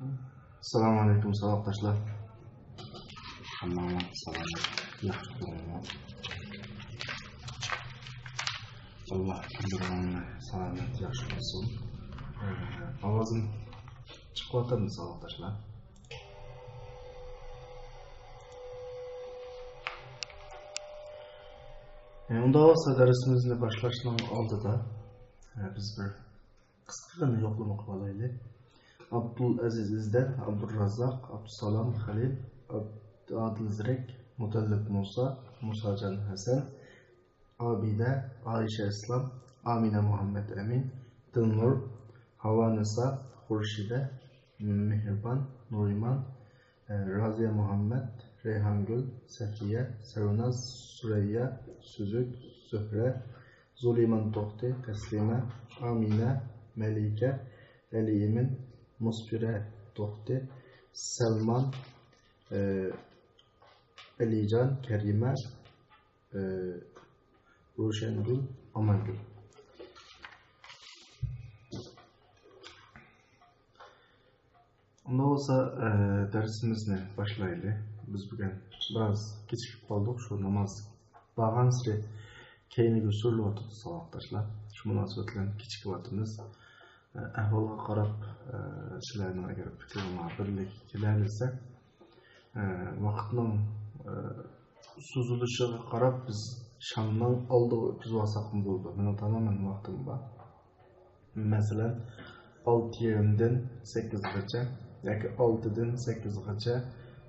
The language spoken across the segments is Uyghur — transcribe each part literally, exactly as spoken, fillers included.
ئەسسالامۇ ئەلەيكۇم، ساۋاقداشلار. ھەممىڭلار سالامەت، ياخشى تۇرۇڭلار. ئاللا كۈنلىرىڭلارنى سالامەت، ياخشى قىلسۇن. ئاۋازىم چىقىۋاتامدۇ، ساۋاقداشلار؟ ئۇنداق بولسا، دەرسىمىزنى باشلاشنىڭ ئالدىدا، بىز بىر قىسقىغىنە يوقلىما قىلىۋالايلى. ئابدۇلئەزىز ئىززەت، ئابدۇرازاق، ئابدۇسالام خەلىل، ئابد-، ئادىل زېرەك، مۇتەللىپ مۇسا، مۇساجان ھەسەن، ئابىدە، ئائىشە ئىسلام، ئامىنە مۇھەممەت ئەمىن، دىلنۇر، ھاۋانىسا، خۇرشىدە، مېھرىبان، نۇرىمان، رازىيە مۇھەممەت، رەيھانگۈل، سەفىيە، سەرۋىناز، سۈرەييە، سۈزۈك، زۆھرە، زۇلىمان توختى، تەسلىمە، ئامىنە، مەلىكە، ئەلىئىمىن، مۇسپىرە توختى، سەلمان، ئە، ئەلىجان، كەرىمە، ئە، روشەنگۈل، ئامانگۈل. ئۇنداق بولسا، ئە، دەرسىمىزنى باشلايلى. بىز بۈگۈن بىراز كېچىكىپ قالدۇق. شۇ ناماز بارغانسېرى كەينىگە سۈرۈلۈۋاتىدۇ، ساۋاقداشلار. شۇ مۇناسىۋەت بىلەن كېچىكىۋاتىمىز. ئە، ئەھۋالغا قاراپ، ئە، سىلەرنىڭ ئەگەر پىكرىڭلار بىرلىككە كېلەلىسە، ئە، ۋاقىتنىڭ، ئە، سوزۇلۇشىغا قاراپ بىز شامنىڭ ئالدىغا ئۆتكۈزۈۋالساقمۇ بولىدۇ. مېنىڭ تامامەن ۋاقتىم بار. مەسىلەن، ئالتە يېرىمدىن سەككىزغىچە ياكى ئالتىدىن سەككىزغىچە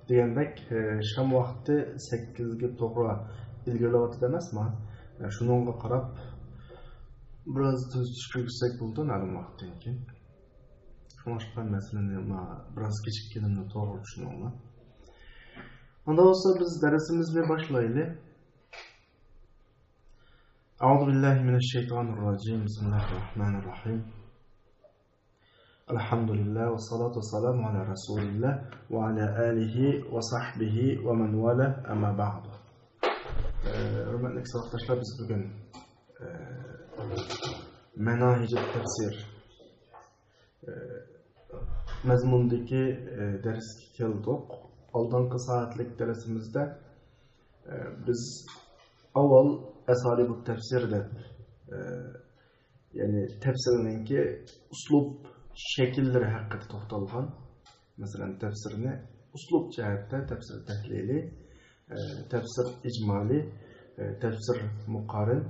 دېگەندەك، ئە، شام ۋاقتى سەككىزگە توغرا ئىلگىرىلەۋاتىدۇ ئەمەسمۇ؟ ئە، شۇنىڭغا قاراپ بىراز تۈزىتىش كىرگۈزسەك بولىدۇ مەلۇم ۋاقىتتىن كېيىن. شۇڭلاشقا مەسىلىنى ما-، بىراز كېچىككىنىمنى توغرا چۈشىنىڭلار. ئۇنداق بولسا بىز دەرسىمىزنى باشلايلى. أعوذ بالله من الشيطان الرجيم. بسم الله الرحمن الرحيم. الحمد لله والصلاة والسلام على رسول الله وعلى آله وصحبه ومن والاه، أما بعد. ئە، ھۆرمەتلىك ساۋاقداشلار، بىز بۈگۈن، ئە، مەناھىجۇت تەپسىر، ئە، مەزمۇندىكى، ئە، دەرسكە كەلدۇق. ئالدىنقى سائەتلىك دەرسىمىزدە، ئە، بىز ئاۋۋال ئەسالىبۇت تەپسىر دەپ، ئە، يەنى تەپسىرنىڭكى ئۇسلۇب شەكىللىرى ھەققىدە توختالغان. مەسىلەن، تەپسىرنى ئۇسلۇب جەھەتتە تەپسىر تەھلىلى، ئە، تەپسىر ئىجمالى، ئە، تەپسىر مۇقارىن،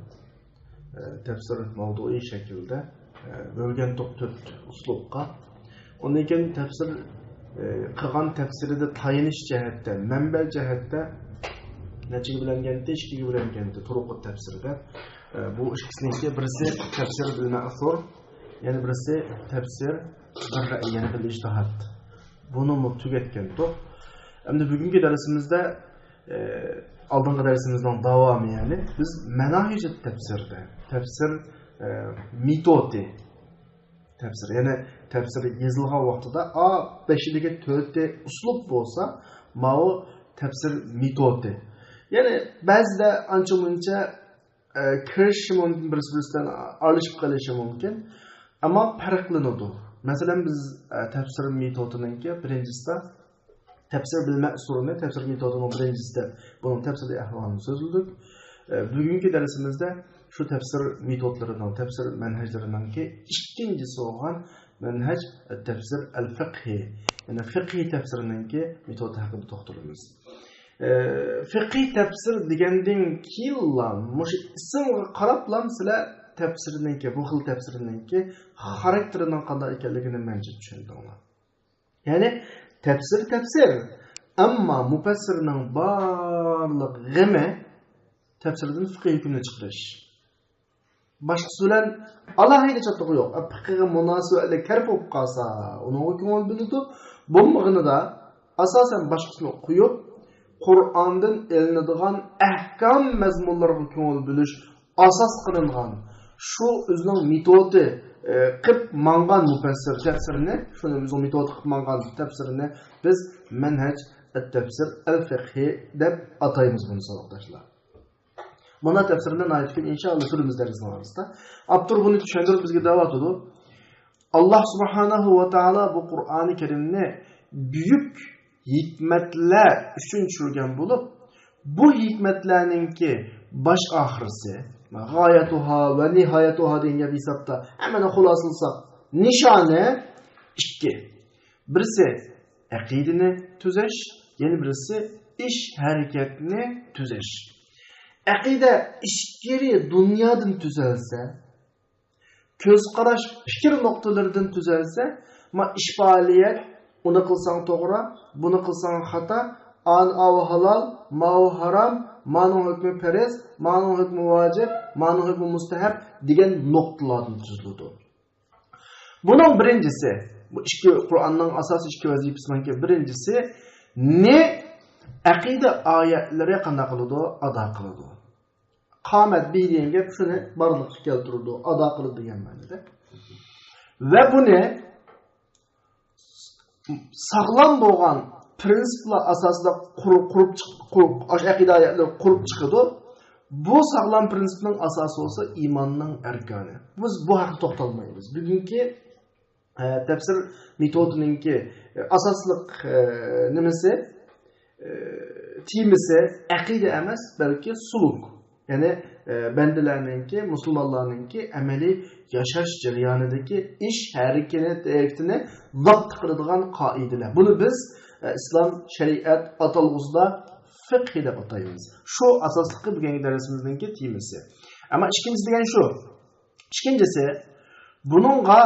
ئە، تەپسىر مەۋدۇئىي شەكىلدە، ئە، بۆلگەنتۇق تۆت ئۇسلۇبقا. ئۇندىن كېيىن تەپسىر، ئە، قىلغان تەپسىرىدە تايىنىش جەھەتتە، مەنبە جەھەتتە نەچچىگە بۆلۈنگەنتى؟ ئىككىگە بۆلۈنگەنتى، تۇرۇقۇت تەپسىرىدە. ئە، بۇ ئىككىسىنىڭكى بىرسى تەپسىر بىل مەئسۇر، يەنە بىرسى تەپسىر بىر رەئي، يەنى بىل ئىجتىھاد. بۇنىمۇ تۈگەتكەنتۇق. ئەمدى بۈگۈنكى دەرسىمىزدە، ئە، ئالدىنقى دەرسىمىزنىڭ داۋامى، يەنى بىز مەناھىجۇت تەپسىردە، تەپسىر، ئە، مېتودى، تەپسىر، يەنى تەپسىر يېزىلغان ۋاقتىدا، ئا، بېشىدىكى تۆتى ئۇسلۇب بولسا، ماۋۇ تەپسىر مېتودى. يەنى بەزىدە ئانچە-مۇنچە، ئە، كىرىشىشى مۇمكىن، بىرسى-بىرسى بىلەن ئارىلىشىپ قېلىشى مۇمكىن. ئەمما پەرقلىنىدۇ. مەسىلەن، بىز، ئە، تەپسىر مېتودىنىڭكى بىرىنچىسىدە تەپسىر بىل مەئسۇرنى، تەپسىر مېتودىنىڭ بىرىنچىسى دەپ، بۇنىڭ تەپسىلىي ئەھۋالىنى سۆزلىدۇق. ئە، بۈگۈنكى دەرسىمىزدە شۇ تەپسىر مېتودلىرىنىڭ، تەپسىر مەنھەجلىرىنىڭكى ئىككىنچىسى بولغان مەنھەج تەپسىر ئەل-فىقھى، يەنى فىقھىي تەپسىرنىڭكى مېتودى ھەققىدە توختىلىمىز. ئە، فىقھىي تەپسىر دېگەندىن كېيىنلا، مۇشۇ ئىسىمغا قاراپلا سىلەر تەپسىرنىڭكى، بۇ خىل تەپسىرنىڭكى خاراكتېرىنىڭ قانداق ئىكەنلىكىنى مەنچە چۈشەندىڭلار. يەنى تەپسىر تەپسىر، ئەمما مۇپەسسىرنىڭ بارلىق غېمى تەپسىردىن فىقھىي ھۆكۈمنى چىقىرىش. باشقىسى بىلەن ئالاھىدە چاتىقى يوق. پىقىغا مۇناسىۋەتلىك تەرەپ بولۇپ قالسا، ئۇنىڭغا كۆڭۈل بۆلىدۇ. بولمىغىنىدا، ئاساسەن باشقىسىنى قويۇپ، قۇرئاندىن ئېلىنىدىغان ئەھكام مەزمۇنلىرىغا كۆڭۈل بۆلۈش ئاساس قىلىنغان، شۇ ئۆزىنىڭ مېتودى، ئى، قىلىپ ماڭغان مۇپەسسىر تەپسىرىنى، شۇنى ئۆزىنىڭ مېتودى قىلىپ ماڭغان تەپسىرىنى بىز مەنھەج ئەت-تەپسىر ئەل-فىقھى دەپ ئاتايمىز بۇنى، ساۋاقداشلار. مانا تەپسىرنى ناھايىتى كۆپ، ئىنشائاللا، كۆرىمىز دەرسنىڭ ئارىسىدا. ئاپتور بۇنى چۈشەندۈرۈپ بىزگە دەۋاتىدۇ. ئاللاھ سۇبھانەھۇ ۋە تائالا بۇ قۇرئانى كەرىمنى بۈيۈك ھېكمەتلەر ئۈچۈن چۈشۈرگەن بولۇپ، بۇ ھېكمەتلەرنىڭكى باش ئاخىرىسى، غايەتۇھا ۋە نىھايەتۇھا دېگەن گەپ ھېسابتا ھەممىنى خۇلاسىلىساق، نىشانى ئىككى. بىرسى ئەقىدىنى تۈزەش، يەنە بىرسى ئىش ھەرىكەتنى تۈزەش. ئەقىدە ئىچكىرى دۇنيادىن تۈزەلسە، كۆز قاراش، پىكىر نۇقتىلىرىدىن تۈزەلسە، ما ئىش پائالىيەت، ئۇنى قىلساڭ توغرا، بۇنى قىلساڭ خاتا، ئان ئاۋۇ ھالال، ماۋۇ ھارام، مانىڭ ھۆكمى پەرز، مانىڭ ھۆكمى ۋاجىپ، مانىڭ ھۆكمى مۇستەھەب دېگەن نۇقتىلاردىن تۈزۈلىدۇ. بۇنىڭ بىرىنچىسى، بۇ ئىككى قۇرئاننىڭ ئاساسىي ئىككى ۋەزىپىسىنىڭكى بىرىنچىسى، نى ئەقىدە ئايەتلىرى قانداق قىلىدۇ؟ ئادا قىلىدۇ. قامەت بى دېگەن گەپ شۇنى بارلىققا كەلتۈرىدۇ، ئادا قىلىدۇ دېگەن مەنىدە. ۋە بۇنى ساغلام بولغان پرىنسىپلار ئاساسىدا قۇر-، قۇرۇپ چىق-، قۇرۇپ، ئاشۇ ئەقىدە ئايەتلىرى قۇرۇپ چىقىدۇ. بۇ ساغلام پرىنسىپنىڭ ئاساسى بولسا ئىماننىڭ ئەركانى. بىز بۇ ھەقتە توختالمايمىز. بۈگۈنكى ئە، تەپسىر مېتودىنىڭكى، ئە، ئاساسلىق، ئە، نېمىسى، ئە، تېمىسى ئەقىدە ئەمەس، بەلكى سۇلۇك. يەنى، ئە، بەندىلەرنىڭكى، مۇسۇلمانلارنىڭكى ئەمەلىي ياشاش جەريانىدىكى ئىش ھەرىكىتىنى، ھەرىكىتىنى لاپ تىقىرىدىغان قائىدىلەر. بۇنى بىز، ئە، ئىسلام شەرىئەت ئاتالغۇسىدا فىقھى دەپ ئاتايمىز. شۇ ئاساسلىقى بۈگۈنكى دەرسىمىزنىڭكى تېمىسى. ئەمما ئىككىنچىسى دېگەن شۇ. ئىككىنچىسى، بۇنىڭغا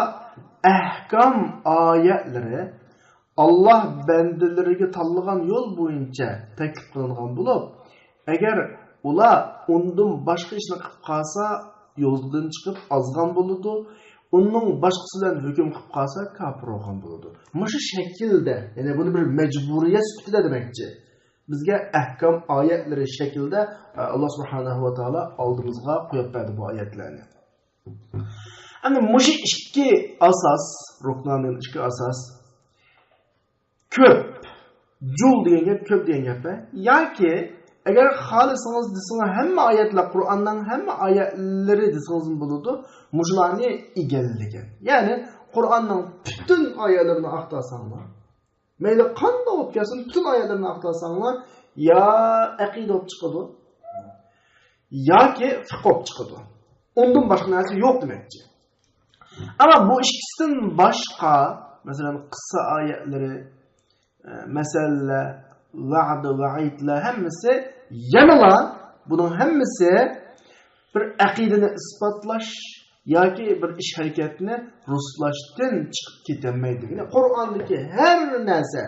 ئەھكام ئايەتلىرى ئاللاھ بەندىلىرىگە تاللىغان يول بويىچە تەكلىپ قىلىنغان بولۇپ، ئەگەر ئۇلار ئۇندىن باشقا ئىشنى قىلىپ قالسا، يولدىن چىقىپ ئازغان بولىدۇ، ئۇنىڭ باشقىسى بىلەن ھۆكۈم قىلىپ قالسا، كاپىر بولغان بولىدۇ. مۇشۇ شەكىلدە، يەنى بۇنى بىر مەجبۇرىيەت سۈپىتىدە دېمەكچى. بىزگە ئەھكام ئايەتلىرى شەكلىدە، ئە، ئاللاھ سۇبھانەھۇ ۋە تائالا ئالدىمىزغا قويۇپ بەردى بۇ ئايەتلەرنى. ئەمدى مۇشۇ ئىككى ئاساس، رۇكنان دېگەن ئىككى ئاساس، كۆپ، جۇل دېگەن گەپ، كۆپ دېگەن گەپ. ياكى ئەگەر خالىسىڭىز دېسىڭىز، ھەممە ئايەتلەر، قۇرئاننىڭ ھەممە ئايەتلىرى دېسىڭىزمۇ بولىدۇ، مۇشۇلارنى ئىگىلىگەن. يەنى قۇرئاننىڭ پۈتۈن ئايەتلىرىنى ئاختۇرساڭلار، مەيلى قانداق بولۇپ كەلسۇن، پۈتۈن ئايەتلىرىنى ئاختۇرساڭلار، يا ئەقىدە بولۇپ چىقىدۇ، ياكى فىقھ بولۇپ چىقىدۇ. ئۇندىن باشقا نەرسە يوق دېمەكچى. ئەمما بۇ ئىككىسىدىن باشقا، مەسىلەن، قىسسە ئايەتلىرى، ئە، مەسەللەر، ۋەدە، ۋەئىدلەر ھەممىسى يەنىلا، بۇنىڭ ھەممىسى بىر ئەقىدىنى ئىسپاتلاش ياكى بىر ئىش ھەرىكەتنى رۇسلاشتىن چىقىپ كېتەلمەيدۇ. يەنى قۇرئاندىكى ھەر نەرسە،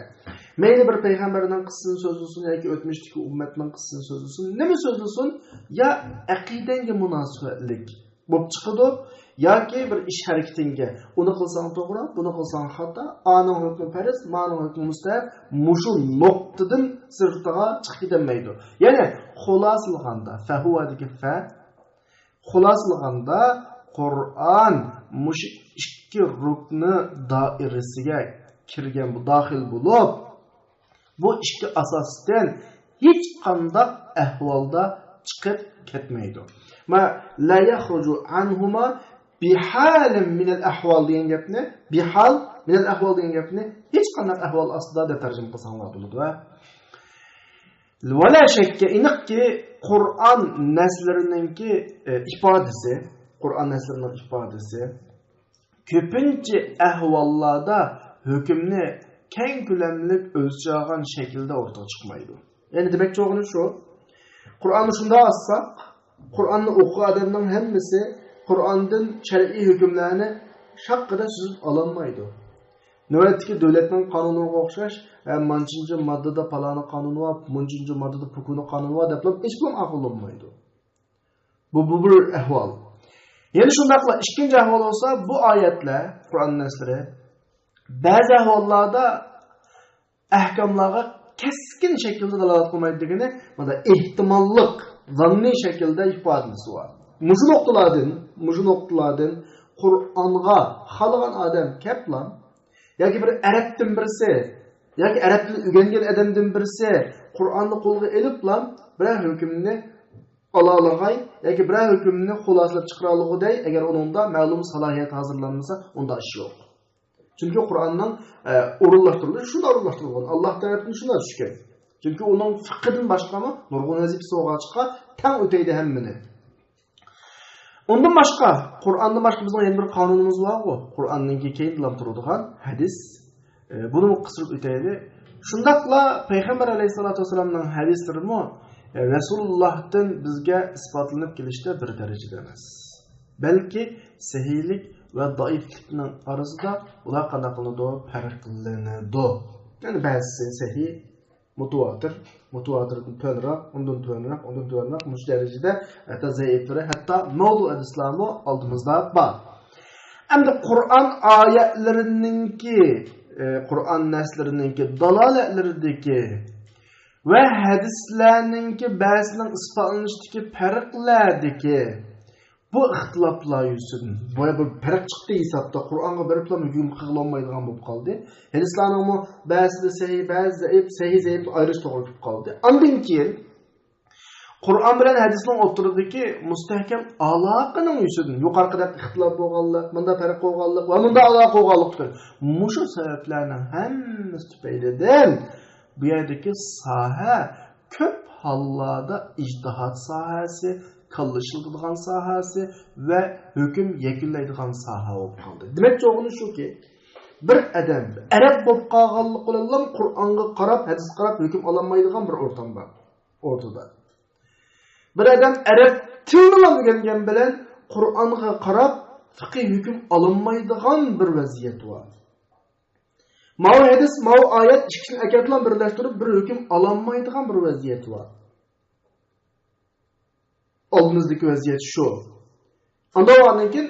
مەيلى بىر پەيغەمبەرنىڭ قىسسىسىنى سۆزلىسۇن ياكى ئۆتمۈشتىكى ئۈممەتنىڭ قىسسىسىنى سۆزلىسۇن، نېمە سۆزلىسۇن، يا ئەقىدەڭگە مۇناسىۋەتلىك بولۇپ چىقىدۇ، ياكى بىر ئىش ھەرىكىتىڭگە، ئۇنى قىلساڭ توغرا، بۇنى قىلساڭ خاتا، ئانىڭ ھۆكمى پەرز، مانىڭ ھۆكمى مۇستەھەب، مۇشۇ نۇقتىدىن سىرتىغا چىقىپ كېتەلمەيدۇ. يەنى خۇلاسىلىغاندا، فەھۇۋەدىكى فە، خۇلاسىلىغاندا، قۇرئان مۇشۇ ئىككى رۇكنى دائىرىسىگە كىرگەن، بۇ داخىل بولۇپ، بۇ ئىككى ئاساستىن ھېچقانداق ئەھۋالدا چىقىپ كەتمەيدۇ. ما لا يخرج عنهما بحال من الأحوال دېگەن گەپنى، بحال من الأحوال دېگەن گەپنى ھېچقانداق ئەھۋال ئاستىدا دەپ تەرجىمە قىلساڭلار بولىدۇ. ۋە لا شەككە، ئېنىقكى، قۇرئان نەسلىرىنىڭكى، ئە، ئىپادىسى، قۇرئان نەسلىرىنىڭ ئىپادىسى كۆپىنچە ئەھۋاللاردا ھۆكۈمنى كەڭ كۆلەملىك ئۆلچەيدىغان شەكىلدە ئوتتۇرىغا چىقمايدۇ. يەنى دېمەكچى بولغىنىم شۇ، قۇرئاننى شۇنداق ئاچساق، قۇرئاننى ئوقۇغان ئادەمنىڭ ھەممىسى قۇرئاندىن شەرئىي ھۆكۈملەرنى شاققىدە سۈزۈپ ئالالمايدۇ. نۆۋەتتىكى دۆلەتنىڭ قانۇنىغا ئوخشاش، ھە، مانچىنچە ماددىدا پالانى قانۇنى بار، مۇنچىنچە ماددىدا پۇكۇنى قانۇنى بار دەپلا ھېچبىرىنى ئاقلىنالمايدۇ. بۇ، بۇ بىر ئەھۋال. يەنە شۇنداقلا ئىككىنچى ئەھۋال بولسا، بۇ ئايەتلەر، قۇرئان نەسلىرى بەزى ئەھۋاللاردا ئەھكاملارغا كەسكىن شەكىلدە دالالەت قىلمايدۇ دېگىنى، مۇندا ئېھتىماللىق، زاننىي شەكىلدە ئىپادىلىشى بار. مۇشۇ نۇقتىلاردىن، مۇشۇ نۇقتىلاردىن قۇرئانغا خالىغان ئادەم كەپلا، ياكى بىر ئەرەبتىن بىرسى، ياكى ئەرەب تىلى ئۆگەنگەن ئادەمدىن بىرسى قۇرئاننى قولىغا ئېلىپلا بىرەر ھۆكۈمنى ئالالىغاي ياكى بىرەر ھۆكۈمنى خۇلاسىلاپ چىقىرالىغۇدەي، ئەگەر ئۇنىڭدا مەلۇم سالاھىيەت ھازىرلانمىسا، ئۇنداق ئىش يوق. چۈنكى قۇرئاننىڭ، ئە، ئورۇنلاشتۇرۇلۇشى شۇنداق ئورۇنلاشتۇرۇلغان. ئاللاھ تەرەپتىن شۇنداق چۈشكەن. چۈنكى ئۇنىڭ فىقھىدىن باشقىمۇ نۇرغۇن ۋەزىپىسى بولغاچقا، تەڭ ئۆتەيدۇ ھەممىنى. ئۇندىن باشقا، قۇرئاندىن باشقا بىزنىڭ يەنە بىر قانۇنىمىز بارغۇ. قۇرئاندىن كېيىن كېيىندىلا تۇرىدىغان ھەدىس. ئە، بۇنىمۇ قىستۇرۇپ ئۆتەيلى. شۇنداقلا پەيغەمبەر ئەلەيھىسسالاتۇ ۋەسسالامنىڭ ھەدىسلىرىمۇ، ئە، رەسۇلۇللاھتىن بىزگە ئىسپاتلىنىپ كېلىشتە بىر دەرىجىدە ئەمەس. بەلكى سەھىيلىك ۋە زەئىپلىكنىڭ ئارىسىدا ئۇلار قانداق قىلىنىدۇ؟ پەرقلىنىدۇ. يەنى بەزىسى سەھىھ، مۇتىۋاتىر، مۇتىۋاتىردىن تۆۋەنرەك، ئۇندىن تۆۋەنرەك، ئۇندىن تۆۋەنرەك، مۇشۇ دەرىجىدە ھەتتا زەئىپلىرى، ھەتتا مەۋزۇ ھەدىسلەرمۇ ئالدىمىزدا بار. ئەمدى قۇرئان ئايەتلىرىنىڭكى، ئە، قۇرئان نەسلىرىنىڭكى دالالەتلىرىدىكى ۋە ھەدىسلەرنىڭكى بەزىسىنىڭ ئىسپاتلىنىشىدىكى پەرقلەردىكى بۇ ئىختىلاپلار يۈزىسىدىن، بۇ بىر پەرق چىقتى ھېسابتا، قۇرئانغا بېرىپلا ھۆكۈم قىلغىلى بولمايدىغان بولۇپ قالدى. ھەدىسلەرنىڭمۇ بەزىدە سەھىھ، بەزىدە زەئىپ، سەھىھ، زەئىپنى ئايرىش توغرا كېلىپ قالدى. ئاندىن كېيىن قۇرئان بىلەن ھەدىسنىڭ ئوتتۇرىدىكى مۇستەھكەم ئالاقىنىڭ يۈزىدىن يۇقىرىقىدەك ئىختىلاپ بولغانلىق، مۇنداق پەرق بولغانلىق ۋە مۇنداق ئالاقە بولغانلىقتۇر. مۇشۇ سەۋەبلەرنىڭ ھەممىسى تۈپەيلىدىن بۇ يەردىكى ساھە كۆپ ھاللاردا ئىجتىھاد ساھەسى، كاللا ئىشلىتىدىغان ساھەسى ۋە ھۆكۈم يەكۈنلەيدىغان ساھە بولۇپ قالدى. دېمەكچى بولغىنىم شۇكى، بىر ئادەم ئەرەب بولۇپ قالغانلىقى بىلەنلا قۇرئانغا قاراپ، ھەدىسكە قاراپ ھۆكۈم ئالالمايدىغان بىر ئورتام بار ئورتىدا. بىر ئادەم ئەرەب تىلىنىلا ئۆگەنگەن بىلەن قۇرئانغا قاراپ فىقھىي ھۆكۈم ئالالمايدىغان بىر ۋەزىيەت بار. ماۋۇ ھەدىس، ماۋۇ ئايەت ئىككىسىنى ئەكەپلا بىرلەشتۈرۈپ بىر ھۆكۈم ئالالمايدىغان بىر ۋەزىيەت بار. ئالدىمىزدىكى ۋەزىيەت شۇ. ئاندىن كېيىن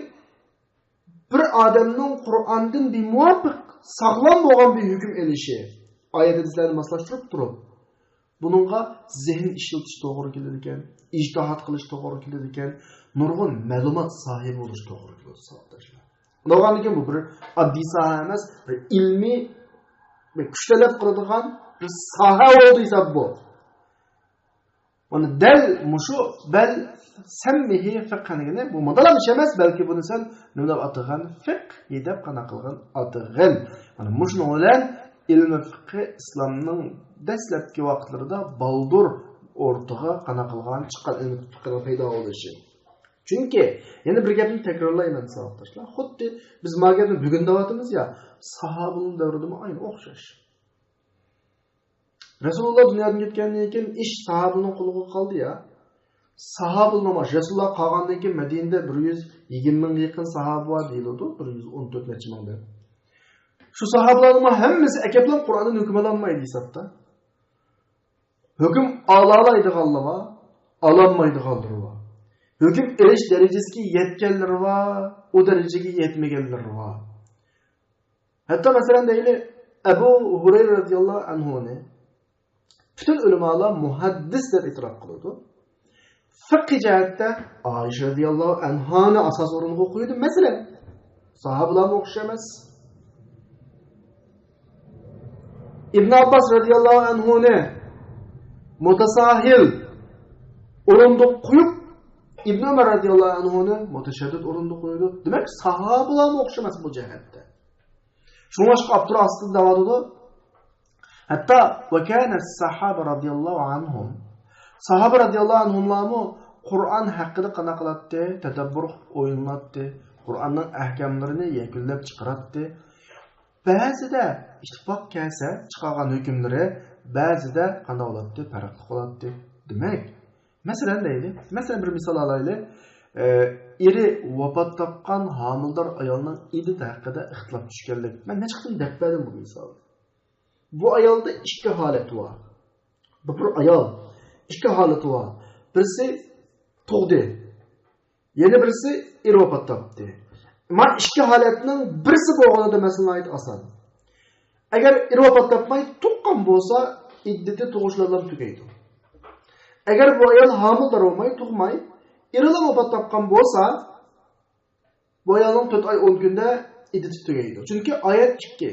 بىر ئادەمنىڭ قۇرئاندىن بىمۇۋاپىق ساغلام بولغان بىر ھۆكۈم ئېلىشى، ئايەت ھەدىسلەرنى ماسلاشتۇرۇپ تۇرۇپ، بۇنىڭغا زېھىن ئىشلىتىش توغرا كېلىدىكەن، ئىجتىھاد قىلىش توغرا كېلىدىكەن، نۇرغۇن مەلۇمات ساھىبى بولۇش توغرا كېلىدۇ، ساۋاقداشلار. بولغاندىن كېيىن بۇ بىر ئاددىي ساھە ئەمەس، بىر ئىلمىي، بىر كۈچ تەلەپ قىلىدىغان بىر ساھە بولدى ھېساب بۇ. مانا دەل مۇشۇ بەل سەممىھى فىقھەن دېگىنى بۇ مۇنداق ئىش ئەمەس، بەلكى بۇنى سەن نېمە دەپ ئاتىغان؟ فىقھى دەپ قانداق قىلغان؟ ئاتىغان. مانا مۇشۇنىڭ بىلەن ئىلمى فىقھى ئىسلامنىڭ دەسلەپكى ۋاقىتلىرىدا بالدۇر ئورتىغا قانداق قىلغان؟ چىققان ئىلمى فىقھىنىڭ پەيدا بولۇشى. چۈنكى يەنە بىر گەپنى تەكرارلايمەن، ساۋاقداشلار. خۇددى بىز ما گەپنى بۈگۈن دەۋاتىمىز يا، ساھابىلەرنىڭ دەۋرىدىمۇ ئاينى ئوخشاش. رەسۇلۇللا دۇنيادىن كەتكەندىن كېيىن ئىش ساھابىلەرنىڭ قولىغا قالدى يا. ساھابىلەرنىڭ باش-، رەسۇلۇللا قالغاندىن كېيىن مەدىنىدە بىر يۈز يىگىرمە مىڭغا يېقىن ساھابە بار دېيىلىدۇ، بىر يۈز ئون تۆت نەچچە مىڭ دەپ. شۇ ساھابىلەرنىڭ ھەممىسى ئەكەپلا قۇرئاندىن ھۆكۈم ئالالمايدۇ ھېسابتا. ھۆكۈم ئالالايدىغانلىرى بار، ئالالمايدىغانلىرى بار. ھۆكۈم ئېلىش دەرىجىسىگە يەتكەنلىرى بار، ئۇ دەرىجىگە يەتمىگەنلىرى بار. ھەتتا مەسىلەن دەيلى، ئەبۇ ھۇرەيرە رەزىياللاھۇ ئەنھۇنى پۈتۈن ئۆلىمالار مۇھەددىس دەپ ئېتىراپ قىلىدۇ. فىقھىي جەھەتتە ئائىشە رەزىياللاھۇ ئەنھانى ئاساس ئورۇنغا قويىدۇ. مەسىلەن، ساھابىلارمۇ ئوخشاش ئەمەس. ئىبن ئابباس رەزىياللاھۇ ئەنھۇنى مۇتەساھىل ئورۇندۇق قويۇپ، ئىبن ئۆمەر رەزىياللاھۇ ئەنھۇنى مۇتەشەددىد ئورۇندۇق قويىدۇ. دېمەك، ساھابىلارمۇ ئوخشاش ئەمەس بۇ جەھەتتە. شۇڭلاشقا ئاپتور ئاستىدا دەۋاتىدۇ. ھەتتا ۋەكانە ساھابە رەزىياللاھۇ ئەنھۇم. ساھابە رەزىياللاھۇ ئەنھۇملارمۇ قۇرئان ھەققىدە قانداق قىلاتتى؟ تەدەببۇر قىلىپ ئويلىناتتى. قۇرئاننىڭ ئەھكاملىرىنى يەكۈنلەپ چىقىراتتى. بەزىدە ئىتتىپاق كەلسە چىقارغان ھۆكۈملىرى، بەزىدە قانداق بولاتتى؟ پەرقلىق بولاتتى. دېمەك، مەسىلەن دەيلى، مەسىلەن بىر مىسال ئالايلى. ئە، ئېرى ۋاپات تاپقان ھامىلىدار ئايالنىڭ ئىددىتى ھەققىدە ئىختىلاپ چۈشكەنلىك. مەن نەچچە قېتىم دەپ بەردىم بۇ مىسالنى. بۇ ئايالدا ئىككى ھالەت بار. بۇ بىر ئايال. ئىككى ھالىتى بار. بىرسى تۇغدى. يەنە بىرسى ئېرى ۋاپات تاپتى. مانا ئىككى ھالەتنىڭ بىرسى بولغىنىدا مەسىلە ناھايىتى ئاسان. ئەگەر ئېرى ۋاپات تاپماي تۇغقان بولسا، ئىددىتى تۇغۇشلارلا تۈگەيدۇ. ئەگەر بۇ ئايال ھامىلىدار بولماي، تۇغماي، ئېرىلا ۋاپات تاپقان بولسا، بۇ ئايالنىڭ تۆت ئاي ئون كۈندە ئىددىتى تۈگەيدۇ. چۈنكى ئايەت ئىككى.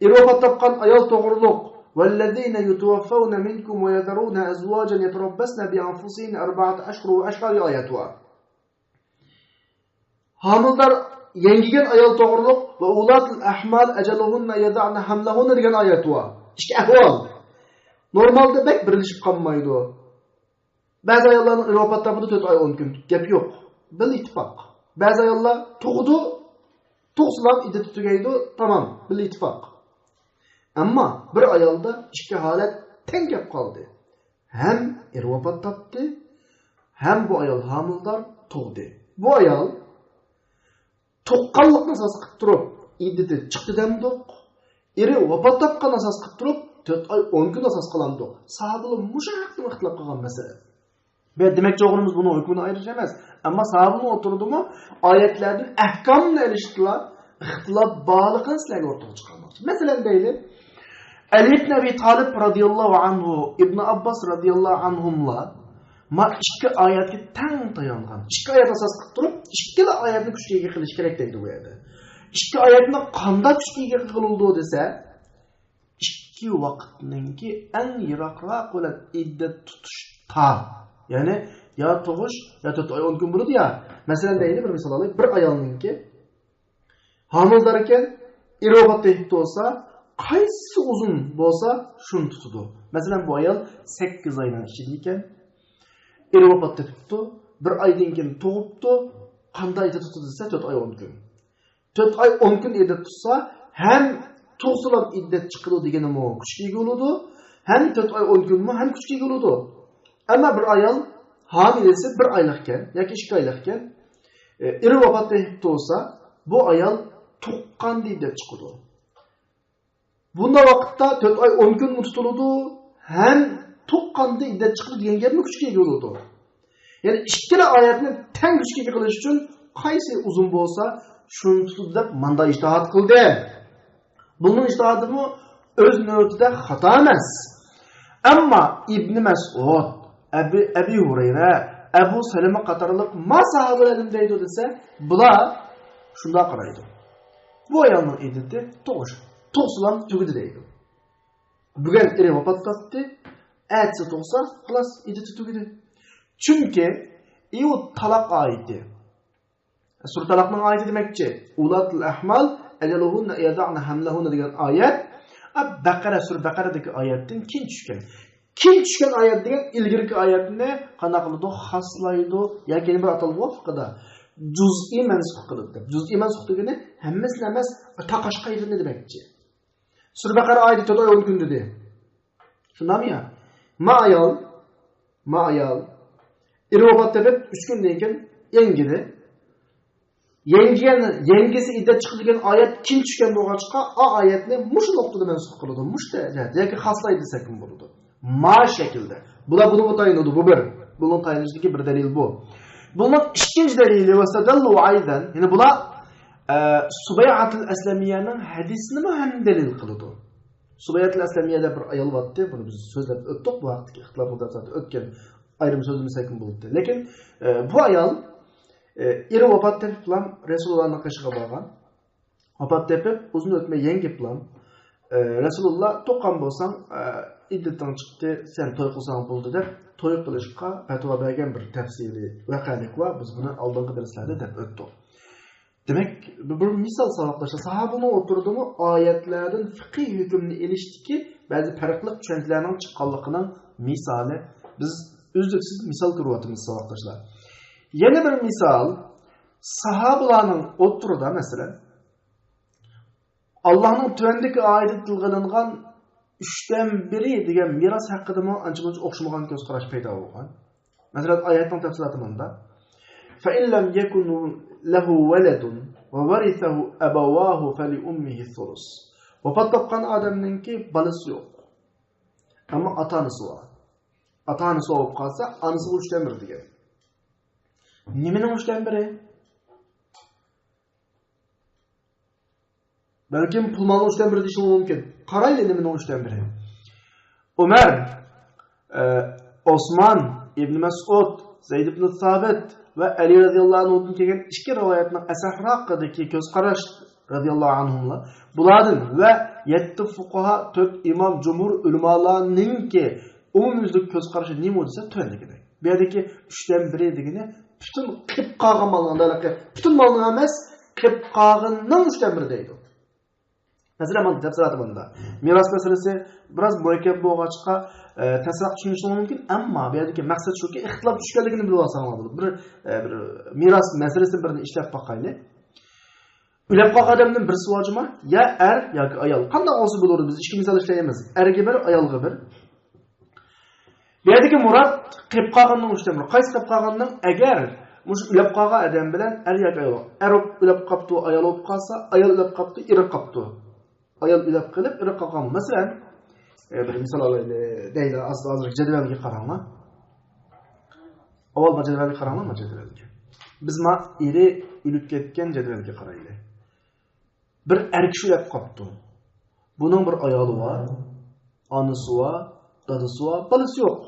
ئېرى ۋاپات تاپقان ئايال توغرۇلۇق. والذين يتوفون منكم ويذرون أزواجا يتربصن بأنفسهن أربعة أشهر وعشرا دېگەن ئايەت بار. ھامىلىدار يەڭگىگەن ئايال توغرۇلۇق، ۋە ئۇلاتىل ئەھمال ئەجەلۇھۇننە يەدەئنە ھەملەھۇننە دېگەن ئايەت بار. ئىككى ئەھۋال. نورمالدا بەك بىرلىشىپ قالمايدۇ. بەزى ئاياللارنىڭ ئېرى ۋاپات تاپىدۇ، تۆت ئاي، ئون كۈن گەپ يوق. بىللە ئىتتىپاق. بەزى ئاياللار تۇغىدۇ، تۇغسىلا ئىددىتى تۈگەيدۇ، تامام، بىللە ئىتتىپاق. ئەمما بىر ئايالدا ئىككى ھالەت تەڭ كەپ قالدى. ھەم ئېرى ۋاپات تاپتى، ھەم بۇ ئايال ھامىلىدار، تۇغدى. بۇ ئايال تۇغقانلىقنى ئاساس قىلىپ تۇرۇپ ئىددىتى چىقتى دەمدۇق؟ ئېرى ۋاپات تاپقان ئاساس قىلىپ تۇرۇپ تۆت ئاي ئون كۈن ئاساس قىلامدۇق؟ ساھابىلار مۇشۇ ھەقتىمۇ ئىختىلاپ قىلغان مەسىلە. بۇ دېمەكچى بولغىنىمىز بۇنىڭ ھۆكمىنى ئايرىش ئەمەس. ئەمما ساھابىنىڭ ئوتتۇرىدىمۇ ئايەتلەردىن ئەھكامنى ئېلىشتىلا ئىختىلاپ بارلىقىنى سىلەرگە ئوتتۇرىغا چىقارماقچى. مەسىلەن دەيلى، ئەلى ئىبن ئەبى تالىب رازىياللاھۇ ئەنھۇ، ئىبن ئابباس رازىياللاھۇ ئەنھۇملار ما ئىككى ئايەتكە تەڭ تايانغان. ئىككى ئايەت ئاساس قىلىپ تۇرۇپ، ئىككىلا ئايەتنى كۈچكە ئىگە قىلىش كېرەك دەيدۇ بۇ يەردە. ئىككى ئايەتنى قانداق كۈچكە ئىگە قىلىدۇ دېسە، ئىككى ۋاقىتنىڭكى ئەڭ يىراقراق بىلەن ئىددەت تۇتۇشتا، يەنى يا تۇغۇش يا تۆت ئاي ئون كۈن بولىدۇ يا. مەسىلەن دەيلى، بىر مىسال ئالايلى، بىر ئايالنىڭكى ھامىلىدار ئىكەن، ئېرى ۋاپات تېپىپتۇ بولسا، قايسى ئۇزۇن بولسا شۇنى تۇتىدۇ. مەسىلەن، بۇ ئايال سەككىز ئاينىڭ ئىچىدە ئىكەن، ئېرى ۋاپات تېپىپتۇ، بىر ئايدىن كېيىن تۇغۇپتۇ، قانداق ئىددەت تۇتىدۇ دېسە، تۆت ئاي ئون كۈن. تۆت ئاي ئون كۈن ئىددەت تۇتسا، ھەم تۇغسىلا ئىددەت چىقىدۇ دېگىنىمۇ كۈچكە ئىگە بولىدۇ، ھەم تۆت ئاي ئون كۈنمۇ ھەم كۈچكە ئىگە بولىدۇ. ئەمما بىر ئايال ھامىلىسى بىر ئايلىقكەن ياكى ئىككى ئايلىقكەن، ئېرى ۋاپات تېپىپتۇ بولسا، بۇ ئايال تۇغقاندا ئىددەت چىقىدۇ. بۇنداق ۋاقىتتا تۆت ئاي ئون كۈنمۇ تۇتۇلىدۇ، ھەم تۇغقاندا ئىددەت چىقىدۇ دېگەن گەپمۇ كۈچكە ئىگە بولىدۇ. يەنى ئىككىلا ئايەتنى تەڭ كۈچكە ئىگە قىلىش ئۈچۈن قايسى ئۇزۇن بولسا شۇنى تۇتىدۇ دەپ ماندا ئىجتىھات قىلدى. بۇنىڭ ئىجتىھادىمۇ ئۆز نۆۋىتىدە خاتا ئەمەس. ئەمما ئىبنى مەسئۇد، ئەبى، ئەبى ھۇرەيرە، ئەبۇ سەلەمە قاتارلىق ما ساھابىلەر نېمە دەيدۇ دېسە، بۇلار شۇنداق قارايدۇ. بۇ ئايالنىڭ ئىددىتى تۇغۇش، تۇغسىلام تۈگىدى دەيدۇ. بۈگۈن ئېرى ۋاپات تاپتى، ئەتىسى تۇغسا، خالاس، ئىددىتى تۈگىدى. چۈنكى ئىۋۇ تالاق ئايىتى. سۈرە تالاقنىڭ ئايىتى دېمەكچى. ئۇلاتىل ئەھمال ئەجەلۇھۇننە يەدەئنە ھەملەھۇننە دېگەن ئايەت، ئە، بەقەرە، سۈرە بەقەرەدىكى ئايەتتىن كېيىن چۈشكەن. كېيىن چۈشكەن ئايەت دېگەن ئىلگىرىكى ئايەتنى قانداق قىلىدۇ؟ خاسلايدۇ. ياكى يەنە بىر ئاتالغۇ بار فىقىدا. جۇزئىي مەنسۇخ قىلىدۇ دەپ. جۇزئىي مەنسۇخ دېگىنى ھەممىسىنى ئەمەس، تاقاشقا يېرىنى دېمەكچى. سۈرە بەقەرە ئايىتى تۆت ئاي ئون كۈن دېدى. شۇنداقمۇ يا؟ ما ئايال، ما ئايال ئېرى ۋاپات تېپىپ ئۈچ كۈندىن كېيىن يەڭگىدى. يەڭگىگەن، يەڭگىسى ئىددەت چىقىدۇ دېگەن ئايەت كېيىن چۈشكەن بولغانچىققا، ئا ئايەتنى مۇشۇ نۇقتىدا مەنسۇخ قىلىدۇ، مۇشۇ جەھەتتە ياكى خاسلايدۇ دېسەكمۇ بولىدۇ. ما شەكىلدە. بۇلار بۇنىڭغا تايىنىدۇ، بۇ بىر. بۇنىڭ تايىنىشىدىكى بىر دەلىل بۇ. بۇنىڭ ئىككىنچى دەلىلى، ۋەستەدەللۇ ئايزەن، يەنى بۇلار، ئە، سۇبەيئەتۇل ئەسلەمىيەنىڭ ھەدىسىنىمۇ ھەم دەلىل قىلىدۇ. سۇبەيئەتۇل ئەسلەمىيەدە بىر ئايال بارتتى، بۇنى بىز سۆزلەپ ئۆتتۇق، بۇ ھەقتىكى ئىختىلاپمۇ دەرسلەردە ئۆتكەن، ئايرىم سۆزلىمىسەكمۇ بولاتتى. لېكىن، ئە، بۇ ئايال، ئە، ئېرى ۋاپات تېپىپلا رەسۇلۇللانىڭ قېشىغا بارغان. ۋاپات تېپىپ، ئۇزۇن ئۆتمەي يەڭگىپلا، ئە، رەسۇلۇللا، تۇغقان بولساڭ، ئە، ئىددىتىڭ چىقتى، سەن توي قىلساڭ بولدى دەپ، توي قىلىشقا پەتىۋا بەرگەن بىر تەپسىلىي ۋەقەلىك بار. بىز بۇنى ئالدىنقى دەرسلەردە دەپ ئۆتتۇق. دېمەك، بۇ بىر مىسال، ساۋاقداشلار. ساھابىنىڭ ئوتتۇرىدىمۇ ئايەتلەردىن فىقھىي ھۆكۈمنى ئېلىشتىكى بەزى پەرقلىق چۈشەنچىلەرنىڭ چىققانلىقىنىڭ مىسالى. بىز ئۈزلۈكسىز مىسال كۆرۈۋاتىمىز، ساۋاقداشلار. يەنە بىر مىسال، ساھابىلارنىڭ ئوتتۇرىدا، مەسىلەن، ئاللاھنىڭ تۆۋەندىكى ئايىتىدە تىلغا ئېلىنغان ئۈچتىن بىرى دېگەن مىراس ھەققىدىمۇ ئانچە-مۇنچە ئوخشىمىغان كۆز قاراش پەيدا بولغان. مەسىلەن، ئايەتنىڭ تەپسىلاتى مۇنداق: فَإِنْ لَمْ يَكُنْ لَهُ وَلَدٌ وَوَرِثَهُ أَبَوَاهُ فَلِأُمِّهِ الثُّلُثُ. ۋاپات تاپقان ئادەمنىڭكى بالىسى يوق. ئەمما ئاتا-ئانىسى بار. ئاتا-ئانىسى بار بولۇپ قالسا، ئانىسىغا ئۈچتىن بىرى دېگەن. نېمىنىڭ ئۈچتىن بىرى؟ بەلكىم پۇل مالنىڭ ئۈچتىن بىرى دېيىشىڭىز مۇمكىن. قارايلى، نېمىنىڭ ئۈچتىن بىرى؟ ئۆمەر، ئە، ئوسمان، ئىبن مەسئۇد، زەيد ئىبن سابىت ۋە ئەلى رەزىياللاھۇ ئەنھۇدىن كەلگەن ئىككى رىۋايەتنىڭ ئەسەھراقىدىكى كۆز قاراش، رەزىياللاھۇ ئەنھۇملار، بۇلاردىن ۋە يەتتە فۇقاھا، تۆت ئىمام، جۇمھۇر ئۆلىمالارنىڭكى ئومۇميۈزلۈك كۆز قارىشى نېمە دېسە، تۆۋەندىكىدەك. بۇ يەردىكى ئۈچتىن بىرى دېگىنى پۈتۈن قېلىپ قالغان مالنىڭ، ھېلىقى پۈتۈن مالنىڭ ئەمەس، قېلىپ قالغىنىنىڭ ئۈچتىن بىرى دەيدۇ. مەسىلەن، مانا تەپسىلاتى مۇندا. مىراس مەسىلىسى بىراز مۇرەككەپ بولغاچقا، ئە، تەسراق چۈشىنىشىڭىز مۇمكىن، ئەمما بۇ يەردىكى مەقسەت شۇكى، ئىختىلاپ چۈشكەنلىكىنى بىلىپ ئالساڭلار بولىدۇ. بىر، ئە، بىر مىراس مەسىلىسىنى بىرنى ئىشلەپ باقايلى. ئۆلۈپ قالغان ئادەمدىن بىرسى بار جۇما، يا ئەر ياكى ئايال. قانداق بولسا بولىدۇ، بىز ئىككى مىسال ئىشلەيمىز. ئەرگە بىر، ئايالغا بىر. بۇ يەردىكى مۇراد قېلىپ قالغاننىڭ ئۈچتىن بىرى. قايسى قېلىپ قالغاننىڭ؟ ئەگەر مۇشۇ ئۆلۈپ قالغان ئادەم بىلەن ئەر ياكى ئايال، ئەر ئۆلۈپ قاپتۇ، ئايال بولۇپ قالسا، ئايال ئۆلۈپ قاپتۇ، ئېرى قاپتۇ. ئايال ئۆلۈپ قېلىپ، ئېرى قالغان. مەسىلەن، ئە، بىر مىسال ئالايلى. دەيلى، ھازىر، ھازىرقى جەدۋەلگە قاراڭلار. ئاۋۋال ما جەدۋەلگە قاراڭلار، ما جەدۋەلگە. بىز ما ئېرى ئۆلۈپ كەتكەن جەدۋەلگە قارايلى. بىر ئەر كىشى ئۆلۈپ قاپتۇ. بۇنىڭ بىر ئايالى بار، ئانىسى بار، دادىسى بار، بالىسى يوق.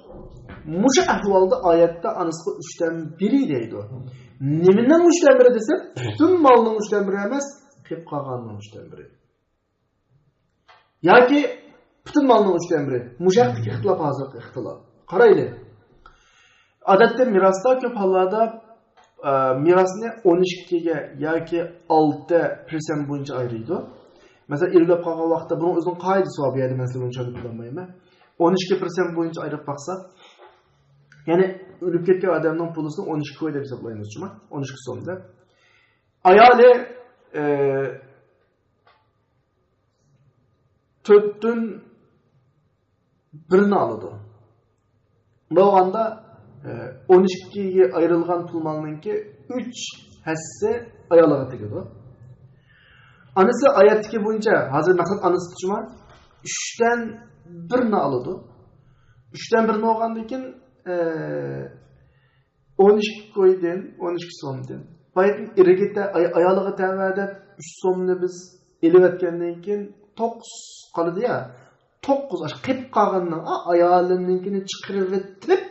مۇشۇ ئەھۋالدا ئايەتتە ئانىسىغا ئۈچتىن بىرى دەيدۇ. نېمىنىڭ ئۈچتىن بىرى دېسە، پۈتۈن مالنىڭ ئۈچتىن بىرى ئەمەس، قېلىپ قالغاننىڭ ئۈچتىن بىرى. ياكى پۈتۈن مالنىڭ ئۈچتىن بىرى. مۇشۇ ھەقتىكى ئىختىلاپ، ھازىرقى ئىختىلاپ. قارايلى. ئادەتتە مىراستا كۆپ ھاللاردا، ئە، مىراسنى ئون ئىككىگە ياكى ئالتە پىرسەنت بويىچە ئايرىيدۇ. مەسىلەن، ئېرى ئۆلۈپ قالغان ۋاقىتتا بۇنىڭ ئۆزىنىڭ قائىدىسى بار، بۇ يەردە مەن سىزگە ئۇنچە بىلەلمەيمەن. ئون ئىككى پىرسەنت بويىچە ئايرىپ باقساق، يەنى ئۆلۈپ كەتكەن ئادەمنىڭ پۇلىسىنى ئون ئىككى كوي دەپ ھېسابلايمىز، شۇمۇ؟ ئون ئىككى سوم دەپ. ئايالى، ئە، تۆتتىن بىرنى ئالىدۇ. بولغاندا، ئە، ئون ئىككىگە ئايرىلغان پۇل مالنىڭكى ئۈچ ھەسسە ئايالىغا تېگىدۇ. ئانىسى ئايەتتىكى بويىچە، ھازىر مەقسەت ئانىسى شۇمۇ، ئۈچتىن بىرنى ئالىدۇ. ئۈچتىن بىرنى ئالغاندىن كېيىن، ئە، ئون ئىككى كويدىن، ئون ئىككى سومدىن. بايىقى ئېرىگە تە-، ئاي-، ئايالىغا تەۋە دەپ ئۈچ سومنى بىز ئېلىۋەتكەندىن كېيىن توققۇز قالىدۇ يا. توققۇز ئاشۇ قېلىپ قالغاننىڭ، ئا، ئايالىنىڭكىنى چىقىرىۋېتىپ،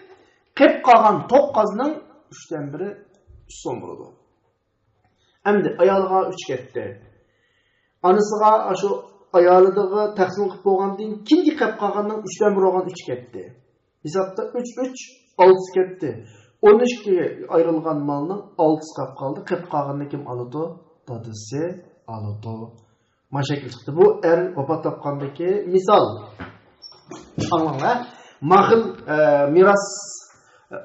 قېلىپ قالغان توققۇزنىڭ ئۈچتىن بىرى ئۈچ سوم بولىدۇ. ئەمدى ئايالىغا ئۈچ كەتتى. ئانىسىغا، ئاشۇ ئايالىغا تەقسىم قىلىپ بولغاندىن كېيىنكى قېلىپ قالغاننىڭ ئۈچتىن بىرى بولغان ئۈچ كەتتى. ھېسابتا ئۈچ، ئۈچ، ئالتىسى كەتتى. ئون ئىككىگە ئايرىلغان مالنىڭ ئالتىسى قېلىپ قالدى. قېلىپ قالغىنىنى كىم ئالىدۇ؟ دادىسى ئالىدۇ. مانا شەكىل چىقتى. بۇ ئەر ۋاپات تاپقاندىكى مىسال. ئاڭلاڭلار. ما خىل، ئە، مىراس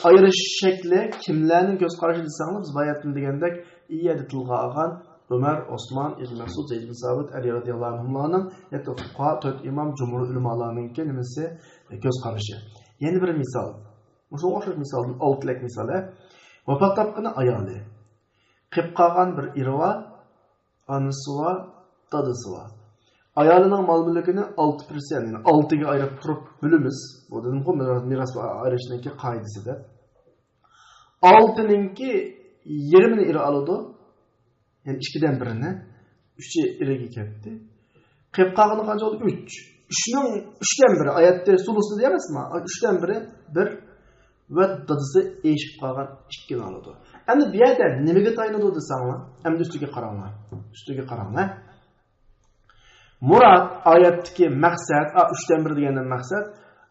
ئايرىش شەكلى كىملەرنىڭ كۆز قارىشى دېسەڭلار، بىز باياتىن دېگەندەك، ئىيەدە تىلغا ئالغان ئۆمەر، ئوسمان، ئىبن مەسئۇد، زەيد ئىبن سابىت، ئەلى رەزىياللاھۇ ئەنھۇملارنىڭ، ھەتتا فۇقاھا تۆت ئىمام، جۇمھۇر ئۆلىمالارنىڭكى نېمىسى، كۆز قارىشى. يەنە بىر مىسال. مۇشۇغا ئوخشاش مىسالدىن ئالتىلەك مىسال، ھە. ۋاپات تاپقىنى ئايالى. قېلىپ قالغان بىر ئېرى بار، ئانىسى بار، دادىسى بار. ئايالىنىڭ مال-مۈلكىنى ئالتە پىرسەنت، يەنى ئالتىگە ئايرىپ تۇرۇپ بۆلىمىز. بۇ دېدىمغۇ، مىراس، مىراس ئايرىشنىڭكى قائىدىسى دەپ. ئالتىنىڭكى يېرىمىنى ئېرى ئالىدۇ. يەنى ئىككىدىن بىرىنى. ئۈچى ئېرىگە كەتتى. قېلىپ قالغىنى قانچە بولدى؟ ئۈچ. ئۈچنىڭ ئۈچتىن بىرى، ئايەتتە سۇلۇس دېدى ئەمەسمۇ؟ ئۈچتىن بىرى بىر ۋە دادىسى ئېشىپ قالغان ئىككىنى ئالىدۇ. ئەمدى بۇ يەردە نېمىگە تايىنىدۇ دېسەڭلار، ئەمدى ئۈستىگە قاراڭلار. ئۈستىگە قاراڭلار. مۇراد ئايەتتىكى مەقسەت، ئا، ئۈچتىن بىر دېگەندىن مەقسەت،